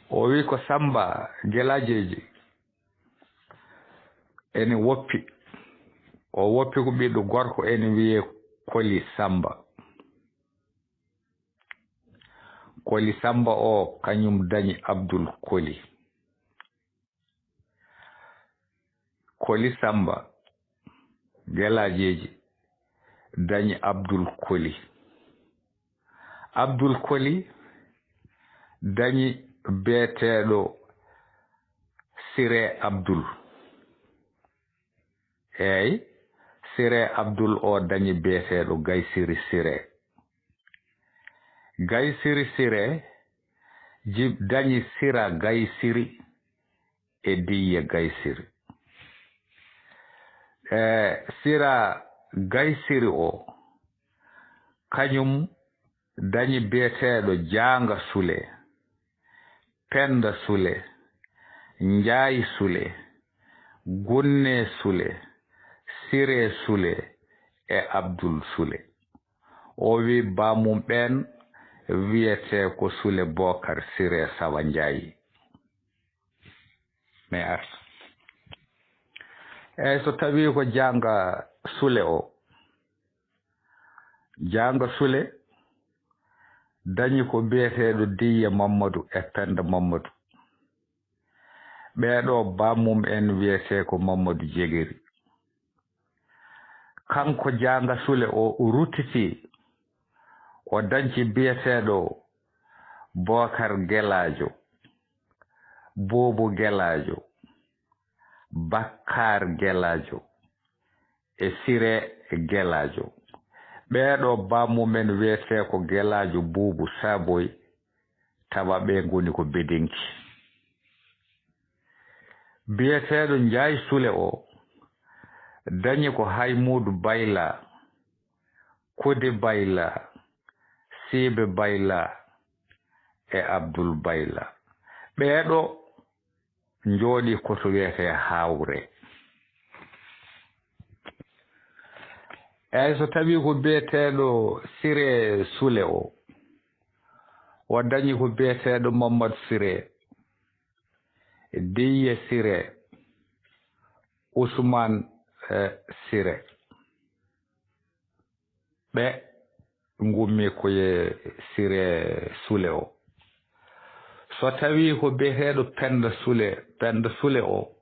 O wi ko Sammba Gelaajeeji ene woppi. O woppi ko ɓiɗɗo gorko ene wiyee Koli Sammba. Koli Sammba o, kañum dañi Abdul Koli. Koli Sammba Gelaajeeji dañi Abdul Koli. Abdul Koli dañi beeteeɗo Siree Abdul. Eey, Siree Abdul o dañi beeteeɗo Gaysiri Siree. Gaysiri Siree jib-, dañi Sira Gaysiri e Diyya Gaysiri. E Sira Gaysiri o, kañum dañi biyeteeɗo Jaanga Sule, Pennda Sule, Njaay Sule, Gunnee Sule, Siree Sule e Abdul Sule. O wi baamum ɓeen wiyetee ko Sule Bookar Siree Sawa Njaay. Mi arta. Eey, so tawii ko Jaanga Sule o, Jaanga Sule dañi ko biyeteeɗo Diyya Mammadu e Pennda Mammadu. Ɓee ɗoo baamum en wiyetee ko Mammadu Jegiri. Kanko Jaanga Sule o ruttitii, o dañci biyeteeɗo Bookar Gelaajo, Boobo Gelaajo, Bakkaar Gelaajo e Siree Gelaajo. Ɓee ɗoo baamum en wiyetee ko Gelaajo Buubu Saaboy, tawa ɓee ngoni ko Bedenki. Biyeteeɗo Njaay Sule o dañi ko Haymuudu Bayla, Kode Bayla, Siibe Bayla e Abdul Bayla. Ɓee ɗoo njooɗii ko to wiyetee Hawre. Eey, so tawii ko biyeteeɗo Siree Sule o, o dañi ko biyeteeɗo Mammadu Siree, Diyye Siree, Usmaan, eh, Siree. Ɓe ngummi ko e Siree Sule o. So tawii ko biyeteeɗo Pennda Sule, Pennda Sule o,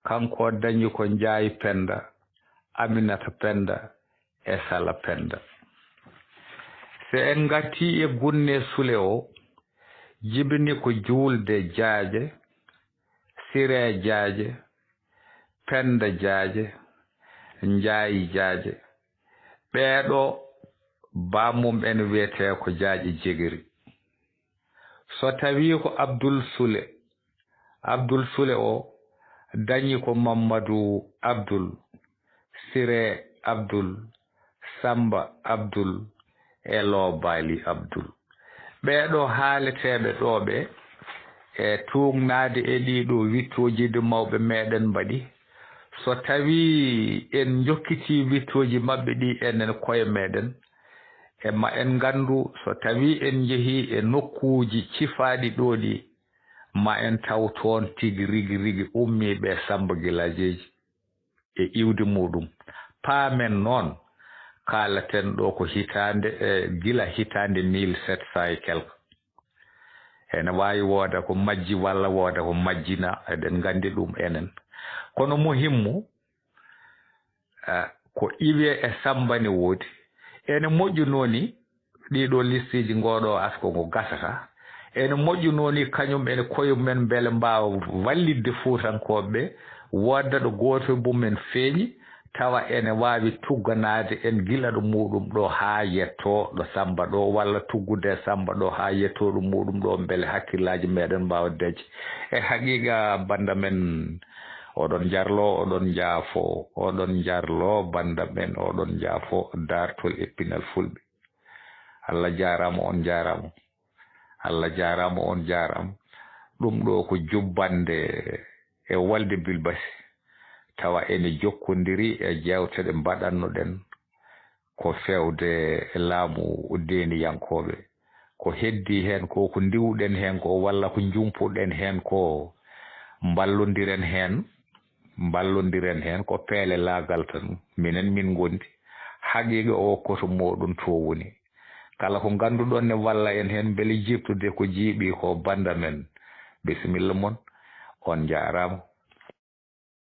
kanko dañi ko Njaay Pennda, Aminata Pennda e Sala Pennda. So en ngartii e Gunnee Sule o, jibini ko Juulde Jaaje, Siree Jaaje, Pennda Jaaje, Njaayi Jaaje. Ɓeeɗo bammum en wiyetee ko Jaaƴe Jegiri. So tawii ko Abdul Sule, Abdul Sule o dañi ko Mammadu Abdul, Sire Abdul, Samba Abdul e Loobaali Abdul. Ɓeeɗo haaleteeɓe ɗoo ɓe e tuugnaade e ɗii ɗoo wittooji ɗi mawɓe meɗen mbaɗi. So tawii en njokkitii wittooji maɓɓe ɗi enen koye meɗen, e ma en nganndu so tawii en njehii e nokkuuji cifaaɗi ɗoo ɗi, ma en taw toon tigi rigi rigi ummiiɓe e Samba Gilaajeeji e iwdi muɗum. Paamen noon, kaalaten ɗoo ko hitaande, e gila hitaande mille sept cent et quelque. Ene waawi wooda ko majji walla wooda ko majjina, eɗen nganndi ɗum enen. Kono muhimmu, eh, ko iwee e Samba ne woodi. Ene moƴƴunoo ni ɗii ɗoo listiiji, ngoo ɗoo asko ngo gasata. Ene moƴƴunoo ni kañum ene koye mumen mbele mbaawa wallitde Fuutankooɓe ɓe, woodda ɗo gooto e mumen feeñi, tawa ene waawi tugganaade en gila ɗo muɗum ɗo haa yettoo ɗo Samba ɗo, walla tuggude e Samba ɗo haa yettoo ɗo muɗum ɗo, mbele hakkillaaji meɗen mbaawa deeƴde. E haqiiqa, bannda men, oɗon njarlo, oɗon njaafo, oɗon njarlo, bannda men, oɗon njaafo, daartol e pinal Fulɓe. Allah jaaraama, on njaaraama. Allah jaaraama, on njaaraama. Ɗum ɗo ko jubbannde e wolde Bilbasi, tawa ene jokkondiri e jeewte ɗe mbaɗannoɗen ko feewde e laamu deeniyankooɓe. Ko heddii heen ko, ko ndiwɗen heen ko, walla ko njumpuɗen heen ko, mballondiren heen, mballondiren heen, ko peele laagal tan. Minen min ngondi. Haqiiqa o koto mooɗon to woni. Kala ko ngannduɗon ne walla en heen, mbele jiiɓtude ko jiiɓi ko, bannda men. Bisimilla mon. On njaaraama.